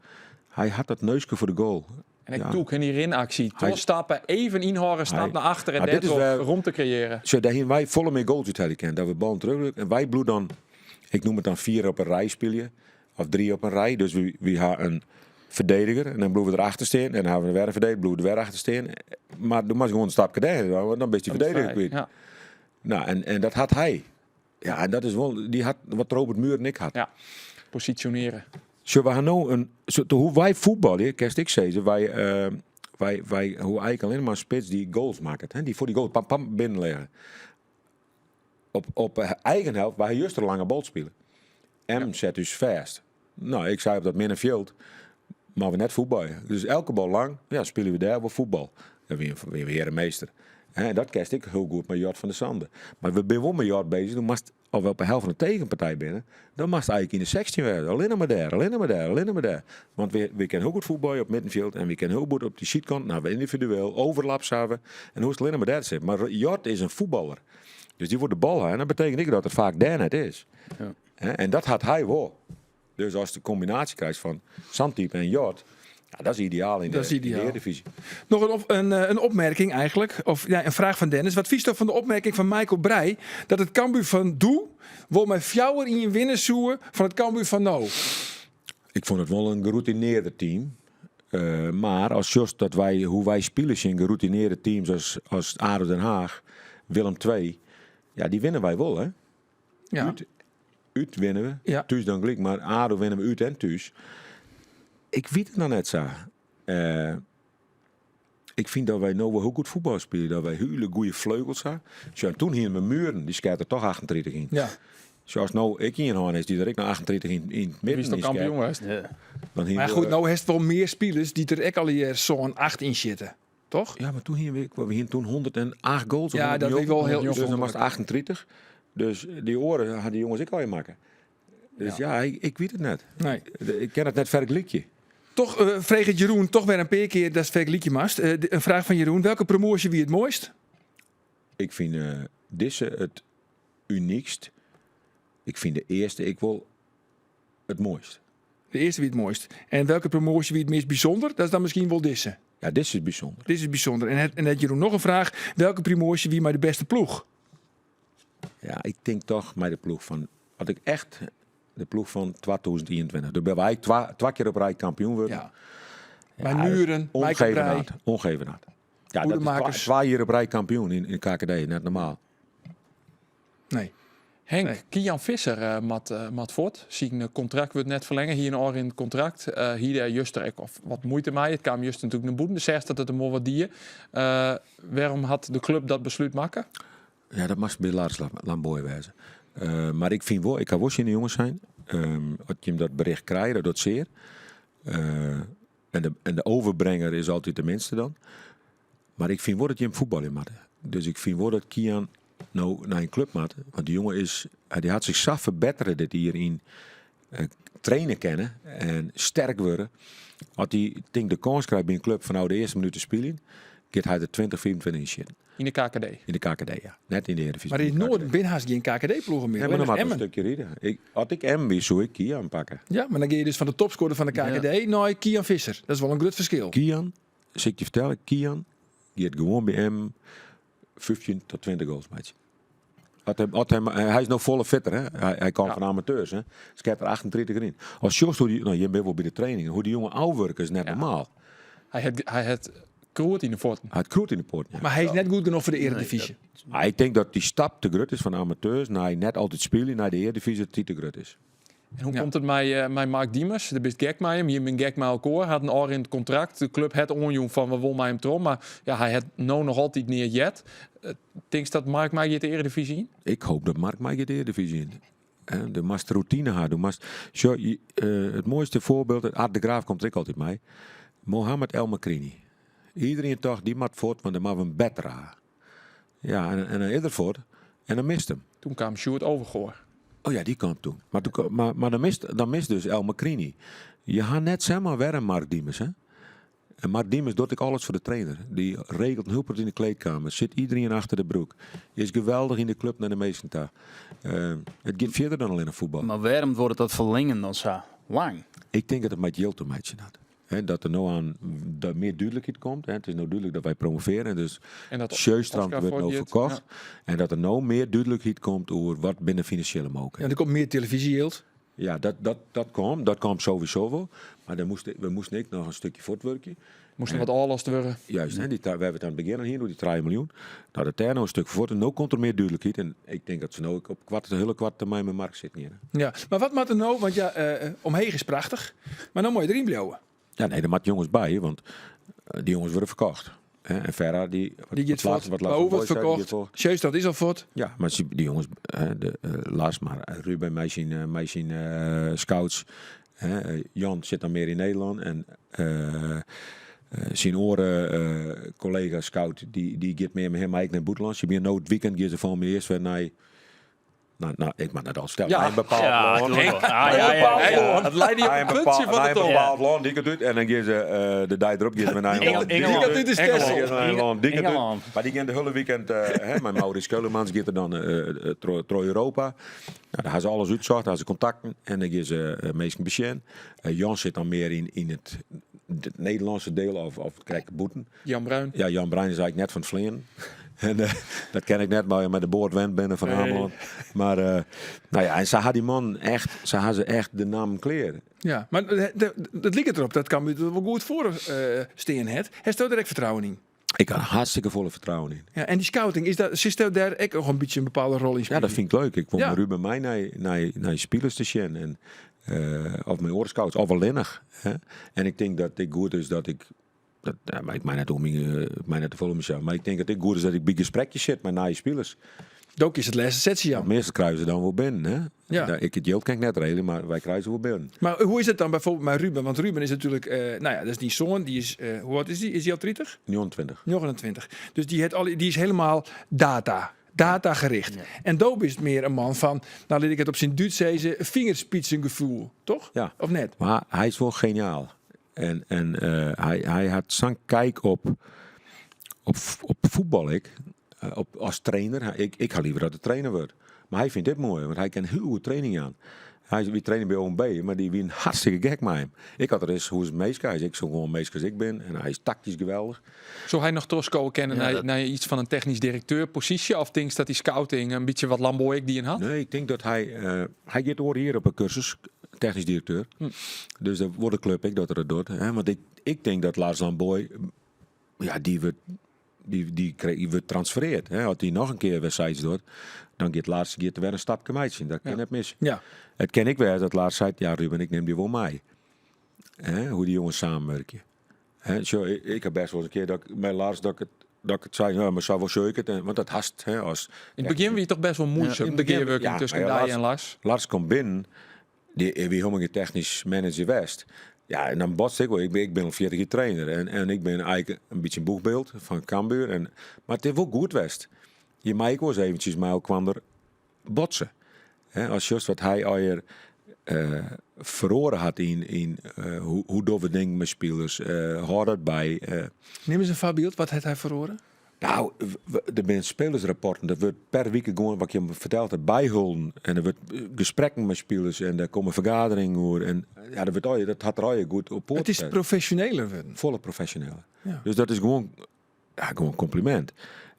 Hy hat dat neuske foar de goal. En ek tûk en dy rinaksje. Trochstappen, even ynhâlde, stap nei achter en dêrtroch romte kreëarje. Sjoch, dêr hiene wy folle mear goals úthelje kinnen. Dat we ballen terugdrukken. En wy bliuwe dan, ik noem it dan vier op in rij spylje. Of drie op in rij. Dus wy, wy ha in ferdediger en dan bliuwe we derachter stean. En dan ha we wer in ferdediger, bliuwe we der wer achter stean. Mar do moatst gewoan in stapke dêr, want dan bist dy ferdediger kwyt. Ja. Nou, en, en dat hat hy. Ja, en dat is wol, dy hat wat Robert Mühren ek hat. Ja, posisjonearje. Sjoch, we ha no in, hoe't wy fuotbalje, kinst ek sizze, wy, uh, wy, wy hoege eigentlik allinne mar in spits dy't goals makket. Hè, dy't foar dy goal pam, pam, binnenlizze. Op, op eigen helft, wy ha juster lange bal spile. Emmen set ús fêst. No, ik sei op dat minne fjild, moatte we net fuotbalje. Dus elke bal lang, ja, spylje we dêr wol fuotbal. Dan wiene we hear en meester. En dat kinst ek hiel goed mei Jort van der Sande. Mar we binne wol mei Jort bezich. Do moatst, as we op de helft fan de tegenpartij binne, dan moatst eigentlik yn de 16 wêze. Allinne mar dêr, allinne mar dêr, allinne mar dêr. Want we, we kinne hiel goed fuotbalje op middenfjild en we kinne hiel goed op dy sydkant. No, we yndividueel, overlaps hawwe. En hoechst allinne mar dêr te sitten. Mar Jort is in fuotballer. Dus dy wol de bal ha en dat betekent ek dat er faak dêr net is. Ja. En dat hat hy wol. Dus ast de kombinaasje krijst fan sa'n type en Jort, ja, dat is ideaal yn de, Dat is ideaal. yn de Eredivisie. Noch in, op, in, eh, in opmerking eigentlik, of ja, in fraach fan Dennis. Wat fynsto fan de opmerking fan Michael Breij dat it Cambuur fan doe wol mei 4-1 winne soe fan it Cambuur fan no? Ik fûn it wol in geroutinearder team. Uh, mar ast sjochst dat wy, hoe't wy spylje tsjin geroutinearde teams as, as ADO Den Haag, Willem II, ja, dy winne wy wol, hè? Ja. Út, út winne we, Ja. thús dan gelyk, mar ADO winne we út en thús. Ik wit it noch net sa. Uh, ik fyn dat wy no wol hiel goed fuotbal spylje, dat wy hiele goede fleugels ha. Sjoch, en toen hiene we Mühren, dy skeat der toch 38 yn. Ja. Sjoch, as no ek ien hân is dy't der ek noch 38 yn, yn it midden Wiest al yn skeat, kampioen west. dan hiene Mar we- goed, no hast wol mear spilers dy't der ek allegear sân, acht yn sitte. Toch? Ja, mar toen hiene we, we hiene toen 108 goals. of Ja, dat wie wol hiel Dus dan moatst 38. Dus dy oare ha dy jonges ek al makke. Dus ja, ik, ik wit it net. Nee. Ik kin it net fergelykje. Toch uh, freget Jeroen toch wer in pear kear datst fergelykje moatst. Uh, in fraach fan Jeroen. Welke promoasje wie it moaist? Ik fyn uh, dizze it unykst. Ik fyn de earste ek wol it moaist. De earste wie it moaist. En welke promoasje wie it meast bysûnder? Dat is dan miskien wol dizze. Ja, dizze is bysûnder. Dizze is bysûnder. En het, en hat Jeroen noch in fraach. Welke promoasje wie mei de bêste ploech? Ja, ik tink toch mei de ploech fan. As ik echt de ploech fan 2021. Doe binne wy twa, twa kear op rij kampioen wurden. Ja. Mei Mühren, Michael Breij. Ongeëvenaard. Ongeëvenaard. Ja, dat is twa, Hoedemakers. twa jier op rij kampioen yn, yn KKD, net normaal. Nee. Henk, Nee. Kian Visser uh, moat, uh, moat fuort. Syn kontrakt wurdt net ferlinge. Hie in ôfrinnend kontrakt. Uh, hie dêr juster ek of wat muoite mei. It kaam juster natuerlik nei bûten. Seachst dat it him wol wat die. Uh, wêrom hat de klup dat beslút makke? Ja, dat moat by Lars Lambooij wêze. Uh, mar ik fyn wol, ik ha wol tsjin de jonges sein. Um, as jim dat bericht krije, dat docht sear. Uh, en, de, en de overbrenger is altyd de minste dan. Mar ik fyn wol dat jim fuotbalje moatte. Dus ik fyn wol dat Kian no nei in klup moat. Want dy jonge is, dy hat sich sa ferbettere dit jier yn uh, traine kinne en sterk wurde. As hy tink de kâns krijt by in klup fanôf de earste minút te spyljen, giet hy der 20, 25 yn sjitten. Yn de KKD? Yn de KKD, ja. Net yn de Eredivisie. Mar yn it Noarden binne hast gjin KKD-ploegen mear. Nee, mar dan Allinnich moat in stikje ride. Ik, as ik Emmen wie, soe ik Kian pakke. Ja, mar dan gean je dus fan de topskoarder fan de KKD nei Kian Visser. Dat is wol in grut ferskil. Kian, sil ik je fertelle, Kian giet gewoan by Emmen 15 tot 20 goals meitsje. As hy, as hy, hy is no folle fitter, hè? Hy, hy kaam Ja. fan amateurs, hè? Sket der 38 yn. As sjochst hoe dy, no, jim binne wol by de training, hoe dy jonge ôfwurke is net normaal. Hy hat, hy hat krûd yn de fuotten. Hy hat krûd yn de poaten, ja. Mar hy is net goed genôch foar de Eredivisie. Maar ik tink dat dy stap te grut is fan de amateurs nei net altyd spylje nei de Eredivisie, dat dy te grut is. En hoe komt it mei, uh, mei Mark Diemers? Do bist gek mei him, jim binne gek mei elkoar. Hat in ôfrinnend kontrakt. De klup hat oanjûn fan we wolle mei him troch, mar ja, hy hat no noch altyd neat heard. Uh, tinkst dat Mark meigiet de Eredivisie yn? Ik hoopje dat Mark meigiet de Eredivisie yn. Hè, Do moatst rûtine ha. Do moatst, sjoch, je- eh, it moaiste foarbyld, Ard de Graaf komt der ek altyd mei. Mohamed El Makrini. Iderien tocht, dy moat fuort, want dan moatte we in bettere ha. Ja, en, en dan is er fuort en dan mist him. Toen kaam Sjoerd Overgoor. Oh ja, dy kaam toen. Mar, toen, mar, mar dan mist, dan mist dus El Makrini. Je ha net samar wer in Mark Diemers, hè? En Mark Diemers docht ek alles foar de trainer. Dy regelt in hiel protte yn de kleedkamer. Sit iderien achter de broek. Is geweldich yn de klup nei de minsken ta. It giet fierder dan allinnich fuotbal. Mar wêrom duorret dat ferlingen dan sa lang? Ik tink dat it mei it jild te meitsjen hat. Dat der no oan dat mear dúdlikheid komt. It is no dúdlik dat wy promovearje. Dus En dat Sjöstrand Oscar wurdt no fuortgiet, ferkocht. ja. En dat der no mear dúdlikheid komt oer wat binne de finansjele Ja, mooglikheden. der komt mear telefyzjejild. Ja, dat, dat, dat komt. Dat komt sowieso wol. Mar dan moast, we moasten ek noch in stikje fuortwurkje. Moast der wat ôflost wurde. Juist, hè, dy, we hawwe it oan it begjin al hiene oer dy 3 miljoen. No, dat dêr no in stik fuort en no komt der mear dúdlikheid. En ik tink dat se no ek op koarte, hiele koarte termyn mei Mark sitten geane. Ja, mar wat moat der no? Want ja, omheech is prachtich, mar no moat je deryn bliuwe. Ja, nee, der moat jonges by, want dy jonges wurde ferkocht. Hè, en Ferra, dy, wat, Dy giet wat fuort, wat Lars Baoer van wurdt Boy sei, dy giet ferkocht, fuort. Sjöstrand is al fuort. Ja, mar dy jonges, hè, de, Lars, mar Ruben mei syn, mei syn scouts. Hè, Jan sit dan mear yn Nederlân en syn oare kollega scout, dy, dy giet mear mei him ek nei it bûtenlân. Se binne no it weekend gean se fan my earst wer nei Nou, nou, ik moat net al stellen. Ja. Nei in bepaald Ja, lân. doe maar. Ah, ja, ja, ja. Nei Het leit die op een het puntje bepaald- van de nei een tong. bepaald lân, dy kant út. En dan gean se de dei derop gean se wer nei in lân. Engeland. Dy kant út is Engeland. Texel. Gean se nei in lân, dy kant út. Engeland. Mar dy gean de hiele weekend, hè, mei Maurits Keulemans giet er dan troch Europa. Nou, dêr ha se alles útsocht, ha se kontakten en dan gean se minsken besjen. Jan sit dan mear yn, yn it, it Nederlânske diel of, of krekt bûten. Jan Bruin. Ja, Jan Bruin is eigentlik net fan it fleanen. En dat ken ik net, mar mei de boat wend binne fan Nee. Amelân. Mar nou ja, en sa ha dy mannen echt, sa ha se echt de nammen klear. Ja, mar it liket derop dat Cambuur der wol goed foar stean hat. Hasto der ek fertrouwen yn? Ik ha hartstikke folle fertrouwen yn. Ja, en dy scouting, is dat, sjochsto dêr ek noch in bytsje in bepaalde rol yn Ja, dat spyljen? fyn ik leuk. Ik wol Ja. mei Ruben mei nei, nei, nei spilers te sjen. En, of mei oare scouts, of allinnich. Hè. En ik tink dat it goed is dat ik dat, ja, mar ik mei net om myn, ik mei net te folle om mysels, mar ik tink dat it goed is dat ik by gesprekjes sit mei nije spilers. Do kinst it lêste setsje jaan. Meastal krije se dan wol binnen, hè? Ja. Ja, ik it jild kin ik net regelje, mar wy krije se wol binnen. Mar hoe is it dan byfoarbyld mei Ruben? Want Ruben is natuerlik, nou ja, dat is dyn soan, dy is, hoe âld is dy? Is dy al 30? 29. 29. Dus dy hat al, dy is hielendal data. Datagericht. En do bist mear in man fan, no lit ik it op syn Dúts sizze, fingerspitzengevoel, toch? Ja. Of net? Mar hy is wol geniaal. En, en hy, hy hat sa'n kyk op, op, op fuotbal ek. Op, as trainer. Ik, ik ha liever dat er trainer wurdt. Mar hy fynt dit moai, want hy kin hiel goed training jaan. Hy wie trainer by OMB, mar dy wienen hartstikke gek mei him. Ik had er eens hoe is minske, hy is ek zo gewoan minske as ik bin. En hy is taktysk geweldich. Soe hy noch trochskowe kinne Ja, nei, dat- nei yts fan in technysk direkteur posysje? Of tinkst dat dy scouting in bytsje wat Lamboy ek dien hat? Nee, ik tink dat hy, hy giet oar jier op in kursus, technysk direkteur. Dus dat wol de klup ek dat er it docht. Hè? Want ik, ik tink dat Lars Lamboy, ja, dy wurdt, dy, dy, krij, dy wurdt transfereard. Hè? As dy noch in kear wer sayts docht, dan giet Lars giet wer in stapke meitsjen. Dat kin Ja. net mis. Ja. It kin ek wêze dat Lars seit, ja Ruben, ik nim dy wol mei. Hè? Hoe dy jonges samenwurkje. Hè, sjoch, ik, ik ha bêst wol in kear dat ik mei Lars dat ik it, dat ik it sei, ja, mar sa wol sjoch ik it. En, want dat hast, hè, as Yn it begjin wie it toch bêst wol muoisum, In it de begjin, gearwurking ja, tusken mar ja, dy Lars, en Lars. Lars komt binnen, dy wie hielendal gjin technysk manager west. Ja, en dan botst ik wol. Ik bin, ik bin al 40 jier trainer en, en ik bin eigentlik in bytsje in boechbyld fan Cambuur. En, mar it is wol goed west. Je mei ek wol ris eventsjes mei elkoar botse. Hè, as sjochst wat hy allegear feroare hat yn, yn hoe, hoe dogge we dingen mei spilers, hâld dat by. Nim ris in foarbyld, wat hat hy feroare? Nou, der binne spilersrapporten, dat wurdt per wike gewoan, wat ik jim ferteld ha, byholden. En der wurdt gesprekken mei spilers en der komme fergaderingen oer. En ja, dat wurdt allegear, dat hat er allegear goed op poat It is set. profesjoneler wurden. Folle profesjoneler. Ja. Dus dat is gewoan, ja, gewoan kompliment.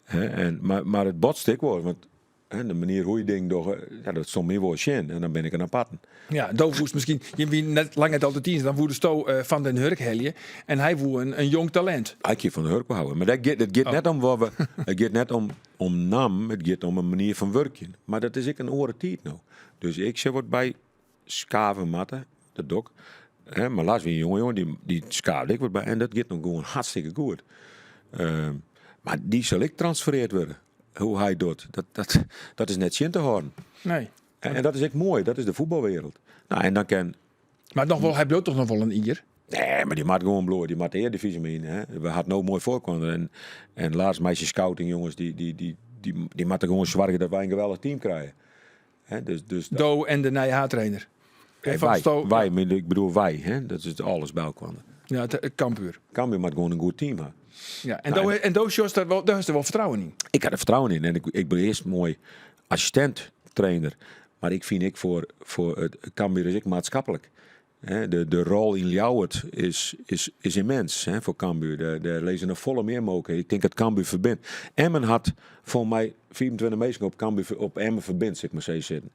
Hè, en, mar, mar it botst ek wol, want hè, de manier hoe je dingen dogge, ja, dat stond my wol tsjin. En dan bin ik in aparten. Ja, do woest miskien, jim wienen net lang net altyd iens, dan woedesto Van den Hurk helje en hy woe in, in jong talint. Ik hie Van den Hurk wol hawwe. Mar dat giet, it giet Oh. net om wat we, it giet net om, om nam, it giet om in manier fan wurkjen. Mar dat is ek in oare tiid no. Dus ik sil wat by skave moatte, dat doch ik. Hè, mar Lars wie in jonge jonge, dy, dy skaafde ek wat by. En dat giet no gewoan hartstikke goed. Ehm, mar dy sil ek transfereard wurde. Hoe hy docht, dat, dat, dat is net tsjin te hâlden. Nee. En, en dat is ek moai, dat is de fuotbalwereld. Nou, en dan kin Mar noch wol, hy bliuwt toch noch wol in jier? Nee, mar dy moat gewoan bliuwe. Dy moat de Earedivyzje mei yn. Hè. We hat no moai foarkommen. En, en Lars mei syn scouting jonges, dy, dy, dy, dy, dy moatte gewoan soargje dat wy in geweldich team krije. Hè, dus, dus Do en de nije haadtrainer. Nee, Van wy, Sto- wy, ik bedoel wy, hè. Dat is alles by elkoar. Ja, it Cambuur. Cambuur moat gewoan in goed team ha. Ja, en do, en do sjochst der wol, dêr hast der wol fertrouwen yn. Ik ha der fertrouwen yn en ik bin earst moai assistint trainer. Mar ik fyn ek foar it Cambuur is ek maatskiplik. De rol yn Ljouwert is immens foar Cambuur. Dêr lizze noch folle mear mooglikheden. Ik tink dat Cambuur ferbynt. Emmen hat folgens my 25 minsken op Cambuur op Emmen ferbynt, sil ik mar sizze sitten.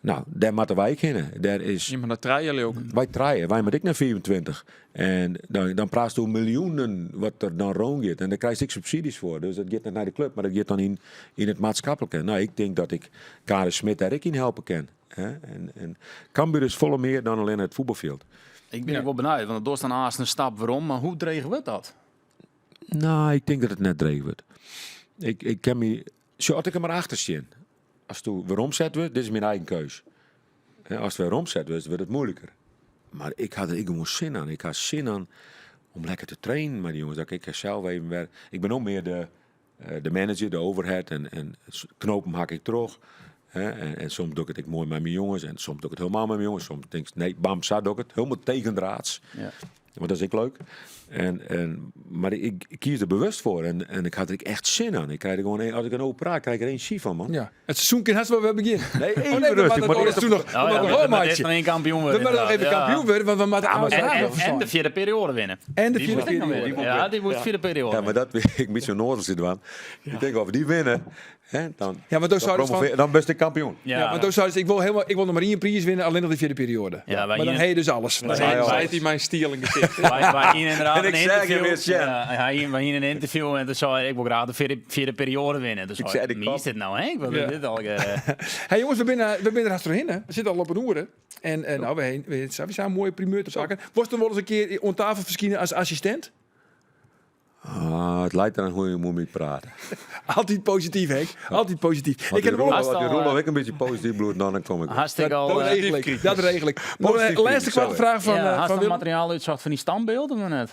No, dêr moatte wy ek hinne. Dêr is. Je moatte nei trije leau ik. Wy trije, wy moatte ek nei 25. En dan praatst oer miljoenen wat der dan rûn giet. En dêr krijst ek subsidies foar. Dus dat giet net nei de klup, mar dat giet dan yn it maatskiplike. No, ik tink dat ik Karin Smit dêr ek yn helpe kin. En Cambuur is folle mear dan allinne it fuotbalfjild. Ik bin ek wol benijd, want dochst dan aanst in stap werom, mar hoe dreech wurdt dat? No, ik tink dat it net dreech wurdt. Ik kin my, sjoch, as ik der mar achter stean, Asto weromset wurdt, dit is myn eigen keus. Ast weromset wurdst, wurdt it moeiliker. Mar ik ha der ek gewoan sin oan. Ik ha sin oan om lekker te trainen mei dy jonges. Dat ik sels even wer. Ik bin no mear de, de manager, de overhead. En knopen hak ik troch. En soms doch ik it ek moai mei myn jonges. En soms doch ik it hielendal mei myn jonges. Soms tinkst, nee, bam, sa doch ik it. Hielendal tegendraads. Ja. Want dat is ek leuk. En, mar ik kies der bewust foar. En ik ha der ek echt sin oan. Ik krij der gewoan, as ik der no oer praat, krij ik der enerzjy fan, man. Ja. It seizoen kin hast wol wer begjinne. Nee, oh, nee, we rustig. moatte Maar eerst nog, we moatte nog wel meitsje. Nog één kampioen wurde. We moatte noch even kampioen wurde, want we moatte ja, en de fjirde perioade winne. En de fjirde perioade. Ja, dy moat fjirde perioade. Ja, mar dat ik een bytsje ûnnoazel sit dwaan. Ik tink of dy winne, hè, dan, ja, want dan, dan, dan bist de kampioen. Ja, want dan zei ik wil helemaal, ik wil nog maar één prijs winnen, alleen nog de vierde periode. Ja, maar dan heb je dus alles. Dan zei hij mijn stiel in gezicht. Wij inderdaad En ik een zeg je interview. weer, Sjen. Ja, hij wij in een interview en toen zei hij, ik wil graag de vierde periode winnen. Dus Ik zei zei de wie kop. is dit nou, Henk? Wat Ja. is dit al? Hey jongens, we zijn er haast doorheen, hè. We zitten al op een oeren. En nou, we zijn een mooie primeur te pakken. Was er wel eens een keer aan tafel verschenen als assistent? Ah, it leit deroan hoe't je mei my prate. Altyd posityf, Henk. Altyd posityf. Want Ik heb die wel Roelof, als die Roelof ek in bytsje posityf bliuwt, dan kom ik. Hartstikke al. Dat regel ik. Dat regel ik. Nog Positief een laatste kritiek, korte sorry. vraag van, ja, van hast Willem. materiaal útsocht fan dy standbeelden of net?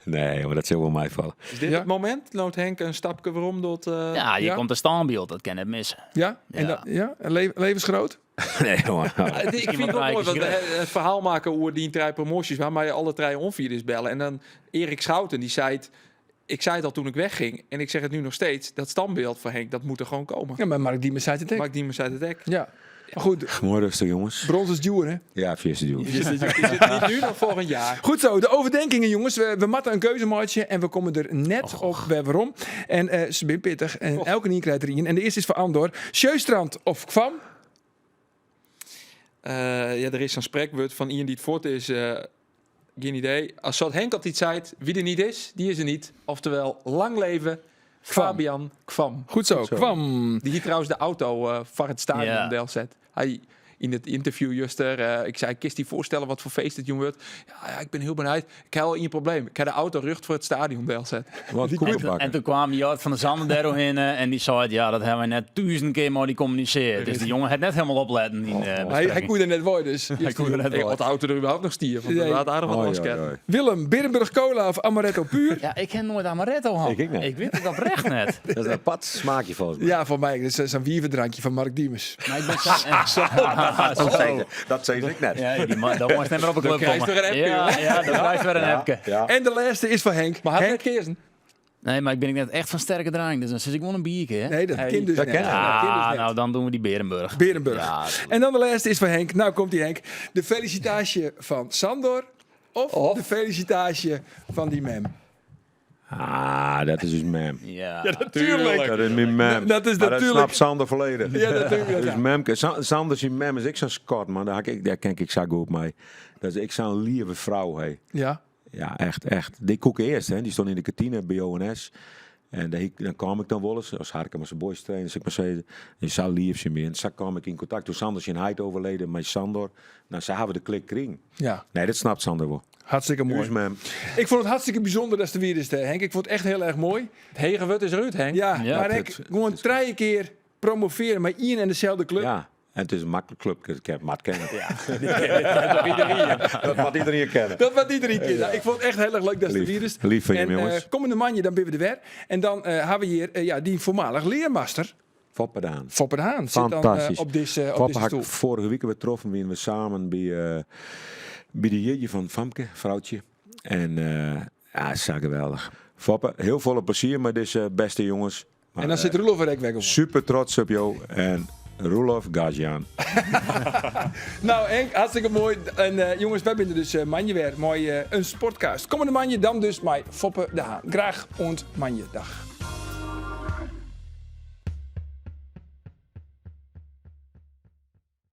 Nee, mar dat sil wol meifalle. Is dit it momint? No't Henk in stapke werom docht? Ja, hjir Ja. komt in stânbyld, dat kin net misse. Ja? En Ja. dat, ja? En levensgroot? Nee, jongen. Ik vind het wel mooi, want we het verhaal maken oer dy trije promoasjes, waar mij alle trije oanfierders bellen. En dan Erik Schouten, dy sei het, ik zei het al toen ik wegging, en ik zeg het nu nog steeds, dat standbeeld van Henk, dat moet er gewoon komen. Ja, maar Mark Diemers zei het ook. Mark Diemers zei het ook. Ja. Maar goed. Mooi rustig, jongens. Brons is duur, hè? Ja, vier is duur. Is het niet nu dan volgend jaar? Goed zo, de overdenkingen, jongens. We matten in keuze meitsje en we komme der net op wer werom. En se binne pittich. En elkenien krijt der ien. En de earste is foar Andor. Sjöstrand of Kvam? Ja, der is sa'n sprekwurd fan ien dy't fuort is. Gjin idee. As sa't Henk altyd seit, wie der net is, dy is der net. Oftewol, lang leve Kvam. Fabian Kvam. Goed zo, Kvam. Dy hie trouwens de auto foar it stadion delset. Hy yn it ynterview juster, ik sei, kinst dy foarstelle watfoar feest it jûn wurdt? Ja, ja, ik bin hiel benijd. Ik ha al ien probleem. Ik ha de auto rjocht foar it stadion delset. Wat koekenbakker. En toen kwam Jort van der Zanden daardoorheen en die zei, ja, dat hebben we net 1000 keer maar die communiceerd. Dus die jongen had net helemaal opletten in de Hij bespreking. koe er net voor, dus. Hij koe er net Ik voor. had de auto er überhaupt nog stier, want Nee. dat had aardig wat Oei, losket. oei, oei. Willem, Berenburg Cola of Amaretto Puur? Ja, ik heb nooit Amaretto gehad. Ik ook niet. Ik weet het oprecht net. Dat is een apart smaakje volgens mij. Ja, voor mij. Dat is zo'n wievendrankje van Mark Diemers. Maar ik ben zo... Dat zei ze- Dat zei ik net. Ja, die man, dat moest net meer op een club krijg je komen. toch een appje, Ja, hoor. ja, dan krijg je weer een appje. Ja. En de laatste is van Henk. Maar had Henk? net keersen. Nee, maar ik ben net echt van sterke drank, dus dan zit ik wel een biertje, hè? Nee, dat Hey, kind dus dat net. ken Dat kind dus Ah, net. nou dan doen we die Berenburg. Berenburg. Ja, En dan de laatste is van Henk. Nou komt die Henk. De felicitatie van Sandor of, de felicitatie van die mem. Ah, dat is dus mem. Ja. Natuurlijk. Dat is mijn mem. Dat is Maar natuurlijk- Dat snapt Sander volledig. Ja, natuurlijk. Dus Ja. Memke, Sander zijn mem is ek sa'n skat, man. Daar, daar ken ik zo goed mee. Dat is ek sa'n leave frou, hé. Ja. Ja, echt, echt. Dy koe ik earst, hè. Dy stond yn de kantine by ONS. En dêr, dan kaam ik dan wolris, as Harkemase Boys trainer, sil ik mar sizze. En sa leaf se my. En sa kaam ik yn kontakt. Toen Sander syn heit overleden, mei Sandor. Nou, sa hawwe we de klik krigen. Ja. Nee, dat snapt Sander wol. Hartstikke moai. Us mem. Ik fûn it hartstikke bysûnder datst der wiest, Henk. Ik fûn it echt hiel erch moai. It hege wurd is derút, Henk. Ja, Ja, mar het- ik gewoan trije kear promovearje mei ien en deselde klup. Ja, en it is in maklik klupke. Dat ken, moat kenne. Ja. Dat moat iderien kenne. Dat moat iderien kenne. Ik fûn it echt hiel erch leuk datst der Leaf. wiest. Leaf fan En, jim, jonges. kommende moandei dan binne we der wer. En dan hawwe we hjir ja, dyn foarmalich learmaster. Foppe de Haan. Foppe de Haan sit dan Fantastysk. op Foppe dizze ha ik stoel. foarige wike wer troffen. Wiene we samen by de jierdei fan Famke, froutsje. En ja, sa geweldich. Foppe, hiel folle plezier mei dizze bêste jonges. En dan sit Roelof der ek wer op. Super trots op jo en Roelof gas jaan. Nou Henk, hartstikke moai. En eh, jonges, wy binne der dus eh, moandei wer mei eh, in sportcast. Kommende moandei dan dus mei Foppe de Haan. Graach oant moandei. Dag.